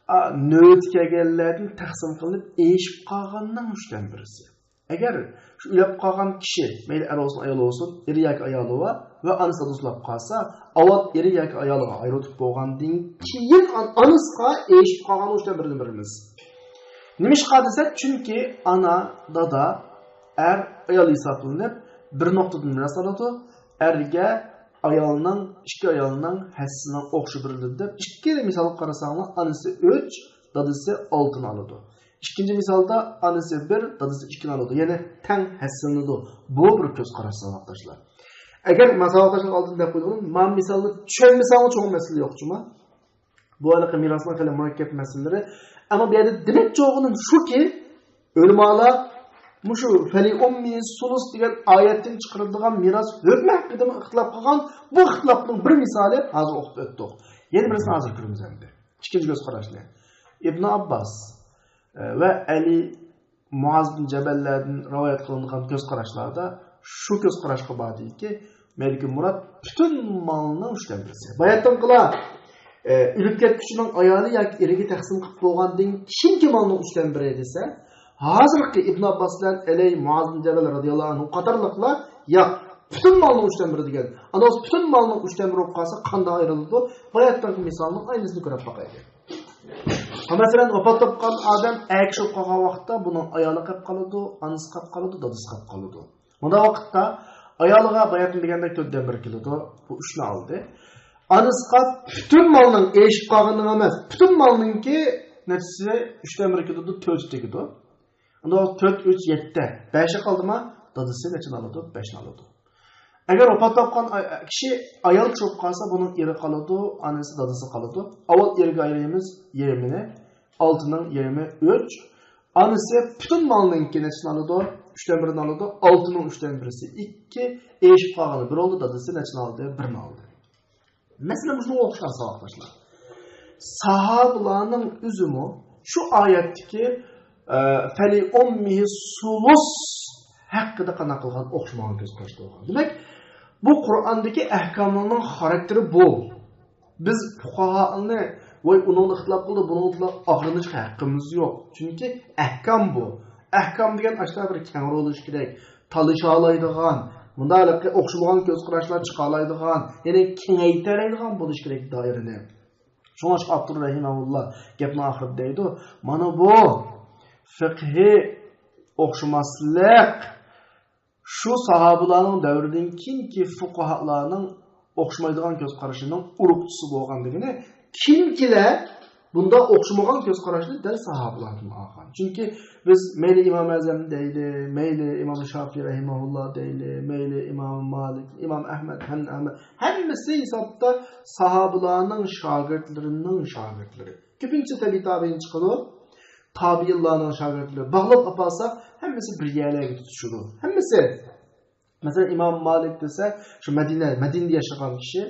ئا، نۆۋىتى كەلگەنلەردىن تەقسىم قىلىنىپ ئېشىپ قالغاننىڭ ئۈچتىن بىرسى. ئەگەر شۇ ئۆلۈپ قالغان كىشى، مەيلى ئەر بولسۇن، ئايال بولسۇن، ئېرى ياكى ئايالى بار ۋە ئانىسى دادىسى ئۆلۈپ قالسا، ئاۋۋال ئېرى ياكى ئايالىغا ئايرىۋېتىپ بولغاندىن كېيىن ئان-، ئانىسىغا ئېشىپ قالغان ئۈچتىن بىرىنى بېرىمىز. نېمىشقا دېسە، چۈنكى ئانا، دادا، ئەر، ئايال ھېسابلىنىپ بىر نۇقتىدىن مىراس ئالىدۇ. ئەرگە ئايالنىڭ، ئىككى ئايالنىڭ ھەسسىسىنىڭ ئوخشىشى بېرىلىدۇ دەپ، ئىككىلا مىسالغا قارىساڭلار، ئانىسى ئۈچ، دادىسى ئالتىنى ئالىدۇ. ئىككىنچى مىسالدا ئانىسى بىر، دادىسى ئىككىنى ئالىدۇ. يەنى تەڭ ھەسسىلىنىدۇ. بۇ بىر كۆز قاراش، ساۋاقداشلار. ئەگەر ما ساۋاقداشلار ئالدىن دەپ قويدۇم، ما مىسالنى چۈشەنمىسەڭلار چوڭ مەسىلە يوق جۇما. بۇ ھېلىقى مىراسنىڭ خېلى مۇرەككەپ مەسىلىلىرى. ئەمما بۇ يەردە دېمەكچى بولغىنىم شۇكى، ئۆلىمالار مۇشۇ فەلىئۇممىھىس سۇلۇس دېگەن ئايەتتىن چىقىرىلىدىغان مىراس ھۆكمى ھەققىدىمۇ ئىختىلاپ قىلغان. بۇ ئىختىلاپنىڭ بىر مىسالى ھازىر ئوقۇپ ئۆتتۇق. يەنە بىرسىنى ھازىر كۆرىمىز ئەمدى. ئىككىنچى كۆز قاراشنى. ئىبن ئابباس، ئە، ۋە ئەلى مۇئاز بىن جەبەللەردىن رىۋايەت قىلىنغان كۆز قاراشلاردا شۇ كۆز قاراشقا باردىكى، مەلىكى مۇراد پۈتۈن مالنىڭ ئۈچتىن بىرسى. باياتتىن قىلا، ئە، ئۆلۈپ كەتكۈچىنىڭ ئايالى ياكى ئېرىگە تەقسىم قىلىپ بولغاندىن كېيىنكى مالنىڭ ئۈچتىن بىرى دېسە، ھازىرقى ئىبن ئابباس بىلەن ئەلى مۇئاز بىن جەبەل رەزىياللاھۇ ئەنھۇ قاتارلىقلار ياق. پۈتۈن مالنىڭ ئۈچتىن بىرى دېگەن. ئاندىن بولسا پۈتۈن مالنىڭ ئۈچتىن بىرى بولۇپ قالسا، قانداق ئايرىلىدۇ؟ باياتقىكى مىسالنىڭ ئاينىسىنى كۆرۈپ باقايلى. مەسىلەن، ۋاپات تاپقان ئادەم ئەر كىشى بولۇپ قالغان ۋاقىتتا بۇنىڭ ئايالى قېلىپ قالىدۇ، ئانىسى قېلىپ قالىدۇ، دادىسى قېلىپ قالىدۇ. مۇنداق ۋاقىتتا ئايالىغا باياتقا دېگەندەك تۆتتىن بىر كېلىدۇ. بۇ ئۈچنى ئالدى. ئانىسىغا پۈتۈن مالنىڭ، ئېشىپ قالغىنىنىڭ ئەمەس، پۈتۈن مالنىڭكى نەچچىسى ئۈچتىن بىرى كېلىدۇ؟ تۆتى تېگىدۇ. ئۇندا تۆت، ئۈچ، يەتتە. بەشى قالدىما؟ دادىسى نەچچىنى ئالىدۇ؟ بەشنى ئالىدۇ. ئەگەر ۋاپات تاپقان ئاي-، كىشى ئايال كىشى بولۇپ قالسا، بۇنىڭ ئېرى قالىدۇ، ئانىسى، دادىسى قالىدۇ. ئاۋۋال ئېرىگە ئايرىيمىز يېرىمىنى، ئالتىنىڭ يېرىمى ئۈچ. ئانىسى پۈتۈن مالنىڭكى نەچچىنى ئالىدۇ؟ ئۈچتىن بىرىنى ئالىدۇ. ئالتىنىڭ ئۈچتىن بىرىسى ئىككى. ئېشىپ قالغىنى بىر بولدى، دادىسى نەچچىنى ئالدى؟ بىرنى ئالدى. مەسىلەن، مۇشۇنىڭغا ئوخشاش، ساۋاقداشلار. ساھابىلارنىڭ ئۆزىمۇ شۇ ئايەتتىكى، ئە، فەلىئۇممىھى سۇلۇس ھەققىدە قانداق قىلغان؟ ئوخشىمىغان كۆز قاراشتا بولغان. دېمەك، بۇ قۇرئاندىكى ئەھكاملارنىڭ خاراكتېرى بۇ. بىز پۇقاھانى، ۋاي، ئۇنىڭدا ئىختىلاپ قىلدى، بۇنىڭدا ئىختىلاپ، ئاغرىنىشقا ھەققىمىز يوق. چۈنكى ئەھكام بۇ. ئەھكام دېگەن ئاشۇنداق بىر كەڭرى بولۇشى كېرەك. تالىشالايدىغان، مۇنداق ھېلىقى ئوخشىمىغان كۆز قاراشلار چىقالايدىغان، يەنى كېڭەيتەلەيدىغان بولۇشى كېرەك دائىرىنى. شۇڭلاشقا ئاپتور رەھىمەھۇللا گەپنىڭ ئاخىرىدا دەيدۇ، مانا بۇ فىقھىي ئوخشىماسلىق شۇ ساھابىلارنىڭ دەۋرىدىن كېيىنكى فۇقاھالارنىڭ ئوخشىمايدىغان كۆز قارىشىنىڭ ئۇرۇقچىسى بولغان دېگىنى، كېيىنكىلەر بۇنداق ئوخشىمىغان كۆز قاراشنى دەل ساھابىلاردىن ئالغان. چۈنكى بىز مەيلى ئىمام ئەزەم دەيلى، مەيلى ئىمام شافىي رەھىمەھۇللا دەيلى، مەيلى ئىمام مالىك، ئىمام ئەھمەد، ھەم-، ھەم-، ھەممىسى ھېسابتا ساھابىلارنىڭ شاگىرتلىرىنىڭ شاگىرتلىرى. كۆپىنچە تەبىئىي تابىئىن چىقىدۇ. تابىئىنلارنىڭ شاگىرتلىرى باغلاپ ئاپارساق، ھەممىسى بىر يەرلەرگە تۇتىشىدۇ. ھەممىسى. مەسىلەن، ئىمام مالىك دېسە، شۇ مەدىنە، مەدىنىدە ياشىغان كىشى.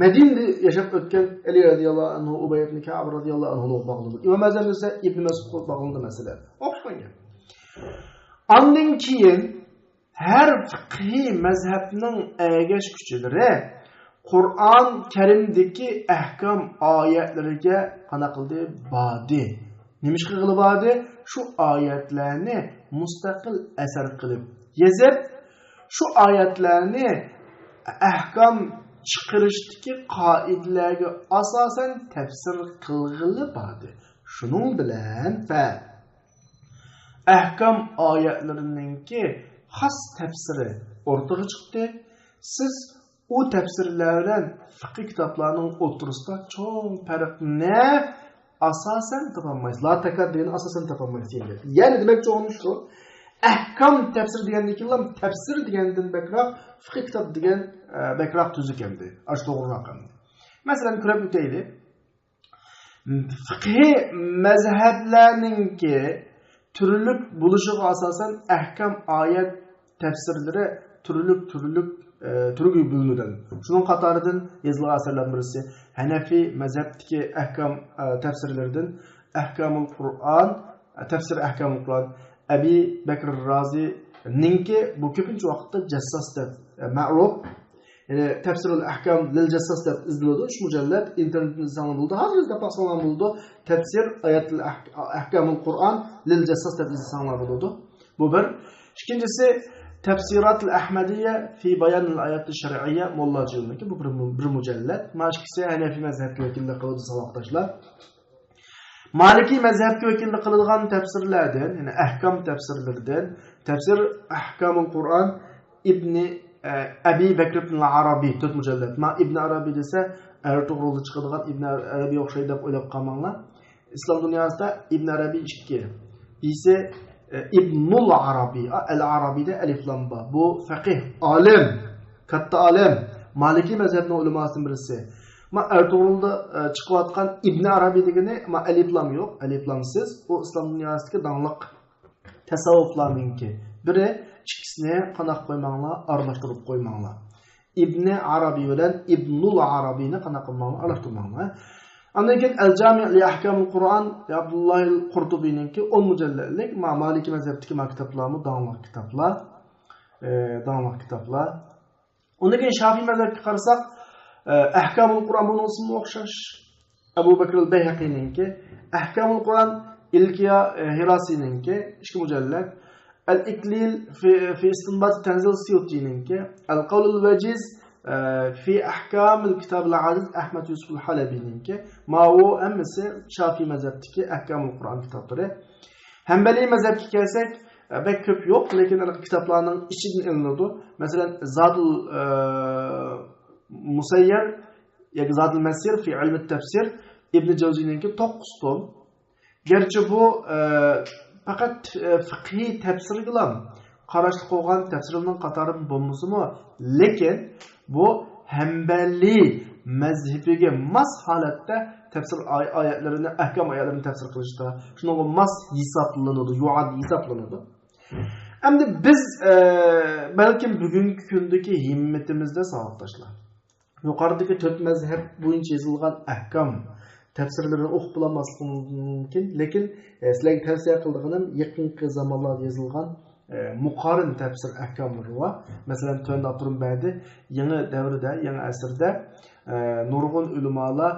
مەدىنىدە ياشاپ ئۆتكەن ئەلى رەزىياللاھۇ ئەنھۇ، ئۇبەي ئىبن كەئب رەزىياللاھۇ ئەنھۇغا باغلىنىدۇ. ئىمام ئەزەم دېسە، ئىبن مەسئۇدقا باغلىنىدۇ، مەسىلەن. ئوخشىغان گەپ. ئاندىن كېيىن ھەر فىقھىي مەزھەپنىڭ ئەگەشكۈچىلىرى قۇرئان كەرىمدىكى ئەھكام ئايەتلىرىگە قانداق قىلدى؟ باردى. نېمە ئىش قىلغىلى باردى؟ شۇ ئايەتلەرنى مۇستەقىل ئەسەر قىلىپ يېزىپ، شۇ ئايەتلەرنى ئەھكام چىقىرىشتىكى قائىدىلەرگە ئاساسەن تەپسىر قىلغىلى باردى. شۇنىڭ بىلەن پە ئەھكام ئايەتلىرىنىڭكى خاس تەپسىرى ئوتتۇرىغا چىقتى. سىز ئۇ تەپسىرلەر بىلەن فىقھىي كىتابلارنىڭ ئوتتۇرىسىدا چوڭ پەرقنى ئاساسەن تاپالمايسىز. لا تاكاد دېگەننى ئاساسەن تاپالمايسىز دېگەن گەپ. يەنى دېمەكچى بولغىنىم شۇ، ئەھكام تەپسىر دېگەندىن كېيىنلا تەپسىر دېگەندىن بەكرەك، فىقھىي كىتاب دېگەن، ئە، بەكرەك تۈزۈك ئەمدى. ئاشۇ توغرىراق ئەمدى. مەسىلەن، كۆرۈپ ئۆتەيلى. فىقھىي مەزھەپلەرنىڭكى تۈرلۈك بولۇشىغا ئاساسەن ئەھكام ئايەت تەپسىرلىرى تۈرلۈك، تۈرلۈك، ئە، تۈرگە بۆلۈنىدۇ. شۇنىڭ قاتارىدىن يېزىلغان ئەسەرلەرنىڭ بىرسى ھەنەفىي مەزھەپتىكى ئەھكام، ئە، تەپسىرلىرىدىن ئەھكامۇل قۇرئان، ئە، تەپسىر ئەھكامۇل قۇرئان، ئەبى بەكرى رازىنىڭكى، بۇ كۆپىنچە ۋاقىتتا جەسساس دەپ، ئە، مەرۇپ. يەنى تەپسىرۇل ئەھكام لىل جەسساس دەپ ئىزدىنىدۇ. ئۈچ مۇجەللەت، ئىنتېرنېتتىن ئىزدەڭلار بولىدۇ. ھازىر ئىزدەپ باقساڭلار بولىدۇ. تەپسىر ئايەتۇل ئەھ-، ئەھكامۇل قۇرئان لىل جەسساس دەپ ئىزدىسەڭلار بولىدۇ. بۇ بىر. ئىككىنچىسى، تەپسىراتۇل ئەھمەدىيە فى بايانىل ئاياتىش شەرئىيە، موللا جۈلنىڭكى. بۇ بىر مۇ-، بىر مۇجەللەت. مانا ئىككىسى ھەنەفىي مەزھەپكە ۋەكىللىك قىلىدۇ، ساۋاقداشلار. مالىكىي مەزھەپكە ۋەكىللىك قىلىدىغان تەپسىرلەردىن، يەنى ئەھكام تەپسىرلىرىدىن، تەپسىر ئەھكامۇل قۇرئان ئىبنى، ئە، ئەبى بەكر ئىبن ئارابىي، تۆت مۇجەللەت. ما ئىبن ئارابىي دېسە، ئەرتۇغرۇلدا چىقىدىغان ئىبن ئارابىي ئوخشايدۇ دەپ ئويلاپ قالماڭلار. ئىسلام دۇنياسىدا ئىبن ئارابىي ئىككى. بىرسى، ئە، ئىبنۇل ئارابىي، ئا، ئەل ئارابىيدا ئەلىف لام بار. بۇ فەقىھ، ئالىم، كاتتا ئالىم، مالىكىي مەزھەپنىڭ ئۆلىماسىدىن بىرسى. ما ئەرتۇغرۇلدا، ئە، چىقىۋاتقان ئىبن ئارابىي دېگىنى، ما ئەلىف لام يوق، ئەلىف لامسىز. ئۇ ئىسلام دۇنياسىدىكى داڭلىق تەسەۋۋۇپلارنىڭكى بىرى. ئىككىسىنى قانداق قويماڭلار، ئارىلاشتۇرۇپ قويماڭلار. ئىبنى ئارابىي بىلەن ئىبنۇل ئارابىينى قانداق قىلماڭلار، ئارىلاشتۇرماڭلار. ئاندىن كېيىن ئەل جامىئ لى ئەھكامىل قۇرئان لى ئابدۇللاھىل قۇرتۇبىنىڭكى ئون مۇجەللەتلىك، ما-، مالىكىي مەزھەپتىكى ما كىتابلارمۇ داڭلىق كىتابلار، ئى، داڭلىق كىتابلار. ئۇندىن كېيىن شافىي مەزھەپكە قارىساق، ئە، ئەھكامۇل قۇرئان بۇنىڭسىمۇ ئوخشاش. ئەبۇ بەكرىل بەيھەقىنىڭكى، ئەھكامۇل قۇرئان ئىلكىيا، ئە، ھىراسىنىڭكى، ئىككى مۇجەللەت. ئەل ئىكلىل في، في استنباط تەنزىل سيۇتىنىڭكى، ئەل قەۋلۇل ۋەجىز، ئە، في ئەھكامىل كىتابىل ئازىز ئەھمەد يۈسۈپۇل ھەلەبىنىڭكى، ماۋۇ ھەممىسى شافىي مەزھەپتىكى ئەھكامۇل قۇرئان كىتابلىرى. ھەنبەلىي مەزھەپكە كەلسەك، ئە، بەك كۆپ يوق، لېكىن ھېلىقى كىتابلارنىڭ ئىچىدىن ئېلىنىدۇ. مەسىلەن، زادۇل، ئە، مۇسەييەر ياكى زادۇل مەسىر في ئىلمىت تەفسىر، ئىبنى جەۋزىنىڭكى توققۇز توم. گەرچە بۇ، ئە، پەقەت، ئە، فىقھىي تەپسىرگىلا قاراشلىق بولغان تەپسىرلەرنىڭ قاتارىدىن بولمىسىمۇ، لېكىن بۇ ھەنبەلىي مەزھىپىگە ماس ھالەتتە تەپسىر ئاي-، ئايەتلىرىنى، ئەھكام ئايەتلىرىنى تەپسىر قىلىشتا شۇنىڭغا ماس ھېسابلىنىدۇ، يۇغان ھېسابلىنىدۇ. ئەمدى بىز، ئە، بەلكىم بۈگۈنكى كۈندىكى ھىممىتىمىزدە، ساۋاقداشلار، يۇقىرىدىكى تۆت مەزھەپ بويىچە يېزىلغان ئەھكام تەپسىرلىرىنى ئوقۇپ بولالماسلىقىمىز مۇمكىن، لېكىن، ئە، سىلەرگە تەۋسىيە قىلىدىغىنىم يېقىنقى زامانلاردا يېزىلغان، ئە، مۇقارىن تەپسىر ئەھكاملىرى بار. مەسىلەن، تۆۋەندە ئاتىرىم بەردى. يېڭى دەۋردە، يېڭى ئەسىردە، ئە، نۇرغۇن ئۆلىمالار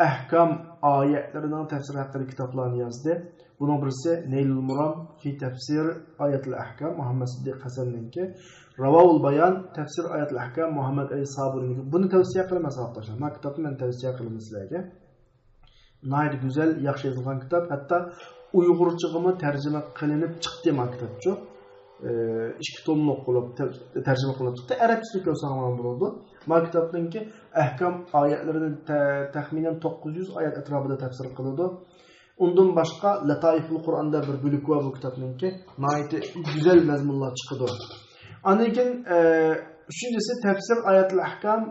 ئەھكام ئايەتلىرىنىڭ تەپسىرى ھەققىدە كىتابلارنى يازدى. بۇنىڭ بىرسى نەيلۇل مۇرام في تەفسىر ئايەتىل ئەھكام مۇھەممەد سىددىق ھەسەننىڭكى، راۋاۋۇل بايان تەفسىر ئايەتىل ئەھكام مۇھەممەد ئەلى سابۇنىنىڭكى. بۇنى تەۋسىيە قىلىمەن، ساۋاقداشلار. مانا كىتابنى مەن تەۋسىيە قىلىمەن سىلەرگە. ناھايىتى گۈزەل، ياخشى يېزىلغان كىتاب. ھەتتا ئۇيغۇرچىغىمۇ تەرجىمە قىلىنىپ چىقتى ما كىتابچۇ. ئى، ئىككى توملۇق بولۇپ تە-، تەرجىمە قىلىنىپ چىقتى. ئەرەبچىسىنى كۆرسەڭلار بولىدۇ. ما كىتابنىڭكى ئەھكام ئايەتلىرىنى تە-، تەخمىنەن توققۇز يۈز ئايەت ئەتراپىدا تەپسىر قىلىدۇ. ئۇندىن باشقا لەتائىفۇل قۇرئاندا بىر بۆلۈك بار بۇ كىتابنىڭكى. ناھايىتى گۈزەل مەزمۇنلار چىقىدۇ. ئاندىن كېيىن، ئە، ئۈچىنچىسى تەپسىر ئايەتۇل ئەھكام.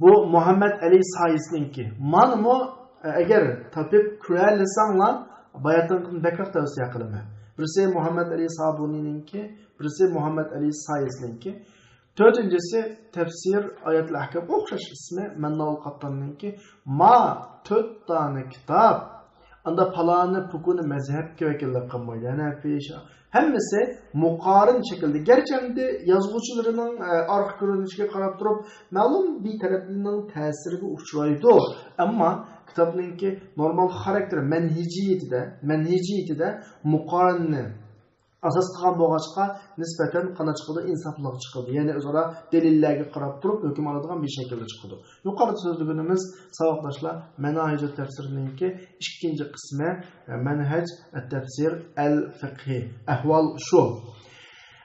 بۇ مۇھەممەد ئەلى سايىسنىڭكى. مانىمۇ، ئە، ئەگەر تاپىپ كۆرەلىسەڭلار، باياتىنقىدىن بەكرەك تەۋسىيە قىلىمەن. بىرسى مۇھەممەد ئەلى سابۇنىنىڭكى، بىرسى مۇھەممەد ئەلى سايىسنىڭكى. تۆتىنچىسى تەپسىر ئايەتۇل ئەھكام، ئوخشاش ئىسمى، مەنناۋۇل قاتتاننىڭكى. ما تۆت دانە كىتاب، ئاندا پالانى پۇكۇنى مەزھەپكە ۋەكىللىك قىلمايدۇ. ھەنەفىي، شا-، ھەممىسى مۇقارىن شەكىلدە. گەرچە ئەمدى يازغۇچىلىرىنىڭ، ئە، ئارقا كۆرۈنۈشىگە قاراپ تۇرۇپ، مەلۇم بىتەرەپلىكنىڭ تەسىرىگە ئۇچرايدۇ. ئەمما كىتابنىڭكى نورمال خاراكتېرى، مەنھىجىيىتىدە، مەنھىجىيىتىدە مۇقارىننى ئاساس قىلغان بولغاچقا، نىسبەتەن قانداق چىقىدۇ؟ ئىنساپلىق چىقىدۇ. يەنى ئۆزئارا دەلىللەرگە قاراپ تۇرۇپ ھۆكۈم ئالىدىغان بىر شەكىلدە چىقىدۇ. يۇقىرىدا سۆزلىگىنىمىز، ساۋاقداشلار، مەناھىجۇت تەپسىرنىڭكى ئىككىنچى قىسمى، مەنھەج ئەت تەپسىر ئەل فىقھى. ئەھۋال شۇ.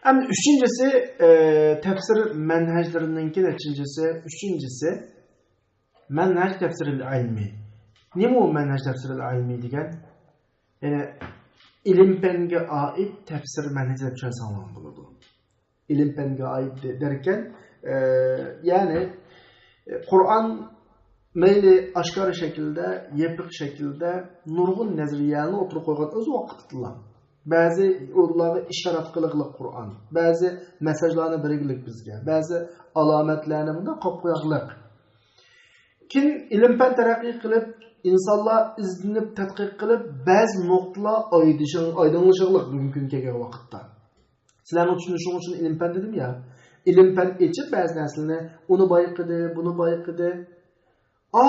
ئەمدى ئۈچىنچىسى، ئە، تەپسىر مەنھەجلىرىنىڭكى نەچچىنچىسى؟ ئۈچىنچىسى، مەنھەج تەپسىرىل ئىلمى. نېمە ئۇ مەنھەج تەپسىرىل ئىلمى دېگەن؟ يەنى ئىلىم پەنگە ئائىت تەپسىر مەنھەج دەپ چۈشەنسەڭلار بولىدۇ. ئىلىم پەنگە ئائىت دە-، دەركەن، ئە، يەنى، ئە، قۇرئان مەيلى ئاشكارا شەكىلدە، يېپىق شەكىلدە نۇرغۇن نەزەرىيەلەرنى ئوتتۇرىغا قويغان ئۆز ۋاقتىدىلا. بەزى ئۇلارغا ئىشارەت قىلىقلىق قۇرئان، بەزى مەساجلارنى بەرگىلىك بىزگە، بەزى ئالامەتلەرنى مۇنداق قويۇپ قوياقلىق. كېيىن ئىلىم پەن تەرەققىي قىلىپ، ئىنسانلار ئىزدىنىپ، تەتقىق قىلىپ، بەزى نۇقتىلار ئايدىشىڭ-، ئايدىڭلىشىغلىق بۈگۈنكى كۈنگە كەلگەن ۋاقىتتا. سىلەرنىڭ چۈشىنىشىڭ ئۈچۈن ئىلىم پەن دېدىم يا. ئىلىم پەن ئېچىپ بەزى نەرسىلەرنى، ئۇنى بايقىدى، بۇنى بايقىدى. ئا،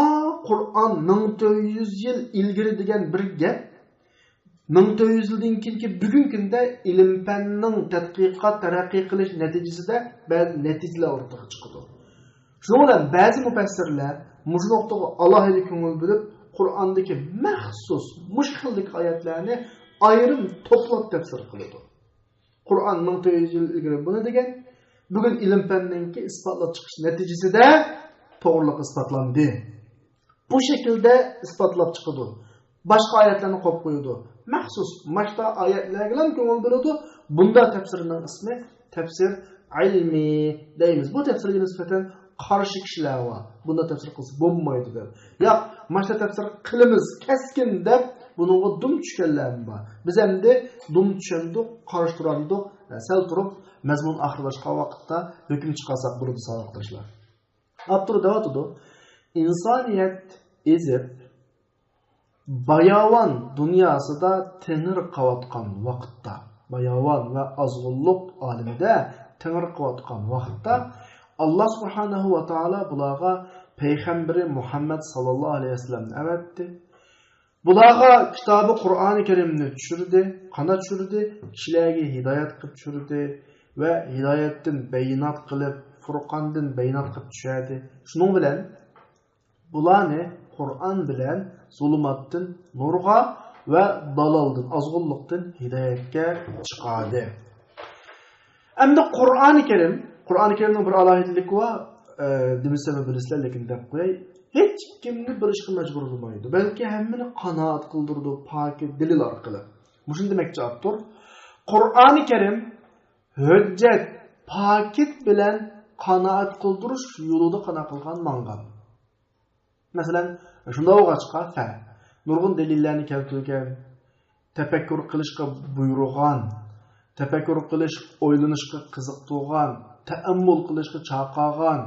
قۇرئان مىڭ تۆت يۈز يىل ئىلگىرى دېگەن بىر گەپ، مىڭ تۆت يۈز يىلدىن كېيىنكى بۈگۈنكى كۈندە ئىلىم پەننىڭ تەتقىقات، تەرەققىي قىلىش نەتىجىسىدە بەزى نەتىجىلەر ئوتتۇرىغا چىقىدۇ. شۇنىڭ بىلەن بەزى مۇپەسسىرلەر مۇشۇ نۇقتىغا ئالاھىدە كۆڭۈل بۆلۈپ، قۇرئاندىكى مەخسۇس مۇشۇ خىلدىكى ئايەتلەرنى ئايرىم توپلاپ تەپسىر قىلىدۇ. قۇرئان مىڭ تۆت يۈز يىل ئىلگىرى بۇنى دېگەن، بۈگۈن ئىلىم پەننىڭكى ئىسپاتلاپ چىقىش نەتىجىسىدە توغرىلىقى ئىسپاتلاندى. بۇ شەكىلدە ئىسپاتلاپ چىقىدۇ. باشقا ئايەتلەرنى قويۇپ قويىدۇ. مەخسۇس ماشتا ئايەتلەرگىلا كۆڭۈل بۆلىدۇ. بۇنداق تەپسىرنىڭ ئىسمى تەپسىر ئىلمىي دەيمىز. بۇ تەپسىرگە نىسبەتەن قارشى كىشىلەر بار. بۇنداق تەپسىر قىلسا بولمايدۇ دەپ. ياق، ماشتا تەپسىر قىلىمىز كەسكىن دەپ بۇنىڭغا دۇم چۈشكەنلەرمۇ بار. بىز ئەمدى دۇم چۈشەندۇق، قارشى تۇرالمىدۇق. سەل تۇرۇپ مەزمۇن ئاخىرلاشقان ۋاقىتتا ھۆكۈم چىقارساق بولىدۇ، ساۋاقداشلار. ئاپتور دەۋاتىدۇ، ئىنسانىيەت ئېزىپ، باياۋان دۇنياسىدا تېڭىرقاۋاتقان ۋاقىتتا، باياۋان ۋە ئازغۇنلۇق ئالىمىدە تېڭىرقاۋاتقان ۋاقىتتا، ئاللا سۇبھانەھۇ ۋە تائالا بۇلارغا پەيغەمبىرى مۇھەممەد ساللاللاھۇ ئەلەيھى ۋەسەللەمنى ئەۋەتتى. بۇلارغا كىتابى قۇرئانى كەرىمنى چۈشۈردى. قانداق چۈشۈردى؟ كىشىلەرگە ھىدايەت قىلىپ چۈشۈردى ۋە ھىدايەتتىن بەينات قىلىپ، فۇرقاندىن بەينات قىلىپ چۈشۈردى. شۇنىڭ بىلەن بۇلارنى قۇرئان بىلەن زۇلۇماتتىن نۇرغا ۋە دالالدىن، ئازغۇنلۇقتىن ھىدايەتكە چىقاردى. ئەمدى قۇرئانى كەرىم، قۇرئانى كەرىمنىڭ بىر ئالاھىدىلىكى بار، ئە، دېمىسەم بىلىسىلەر، لېكىن دەپ قوياي. ھېچكىمنى بىر ئىشقا مەجبۇرلىمايدۇ، بەلكى ھەممىنى قانائەت قىلدۇرىدۇ پاكىت دەلىل ئارقىلىق. مۇشۇنى دېمەكچى ئاپتور. قۇرئانى كەرىم ھۆججەت، پاكىت بىلەن قانائەت قىلدۇرۇش يولىدا قانداق قىلغان؟ ماڭغان. مەسىلەن، شۇنداق بولغاچقا، فە، نۇرغۇن دەلىللەرنى كەلتۈرگەن، تەپەككۇر قىلىشقا بۇيرۇغان، تەپەككۇر قىلىش، ئويلىنىشقا قىزىقتۇرغان، تەئەممۇل قىلىشقا چاقىرغان،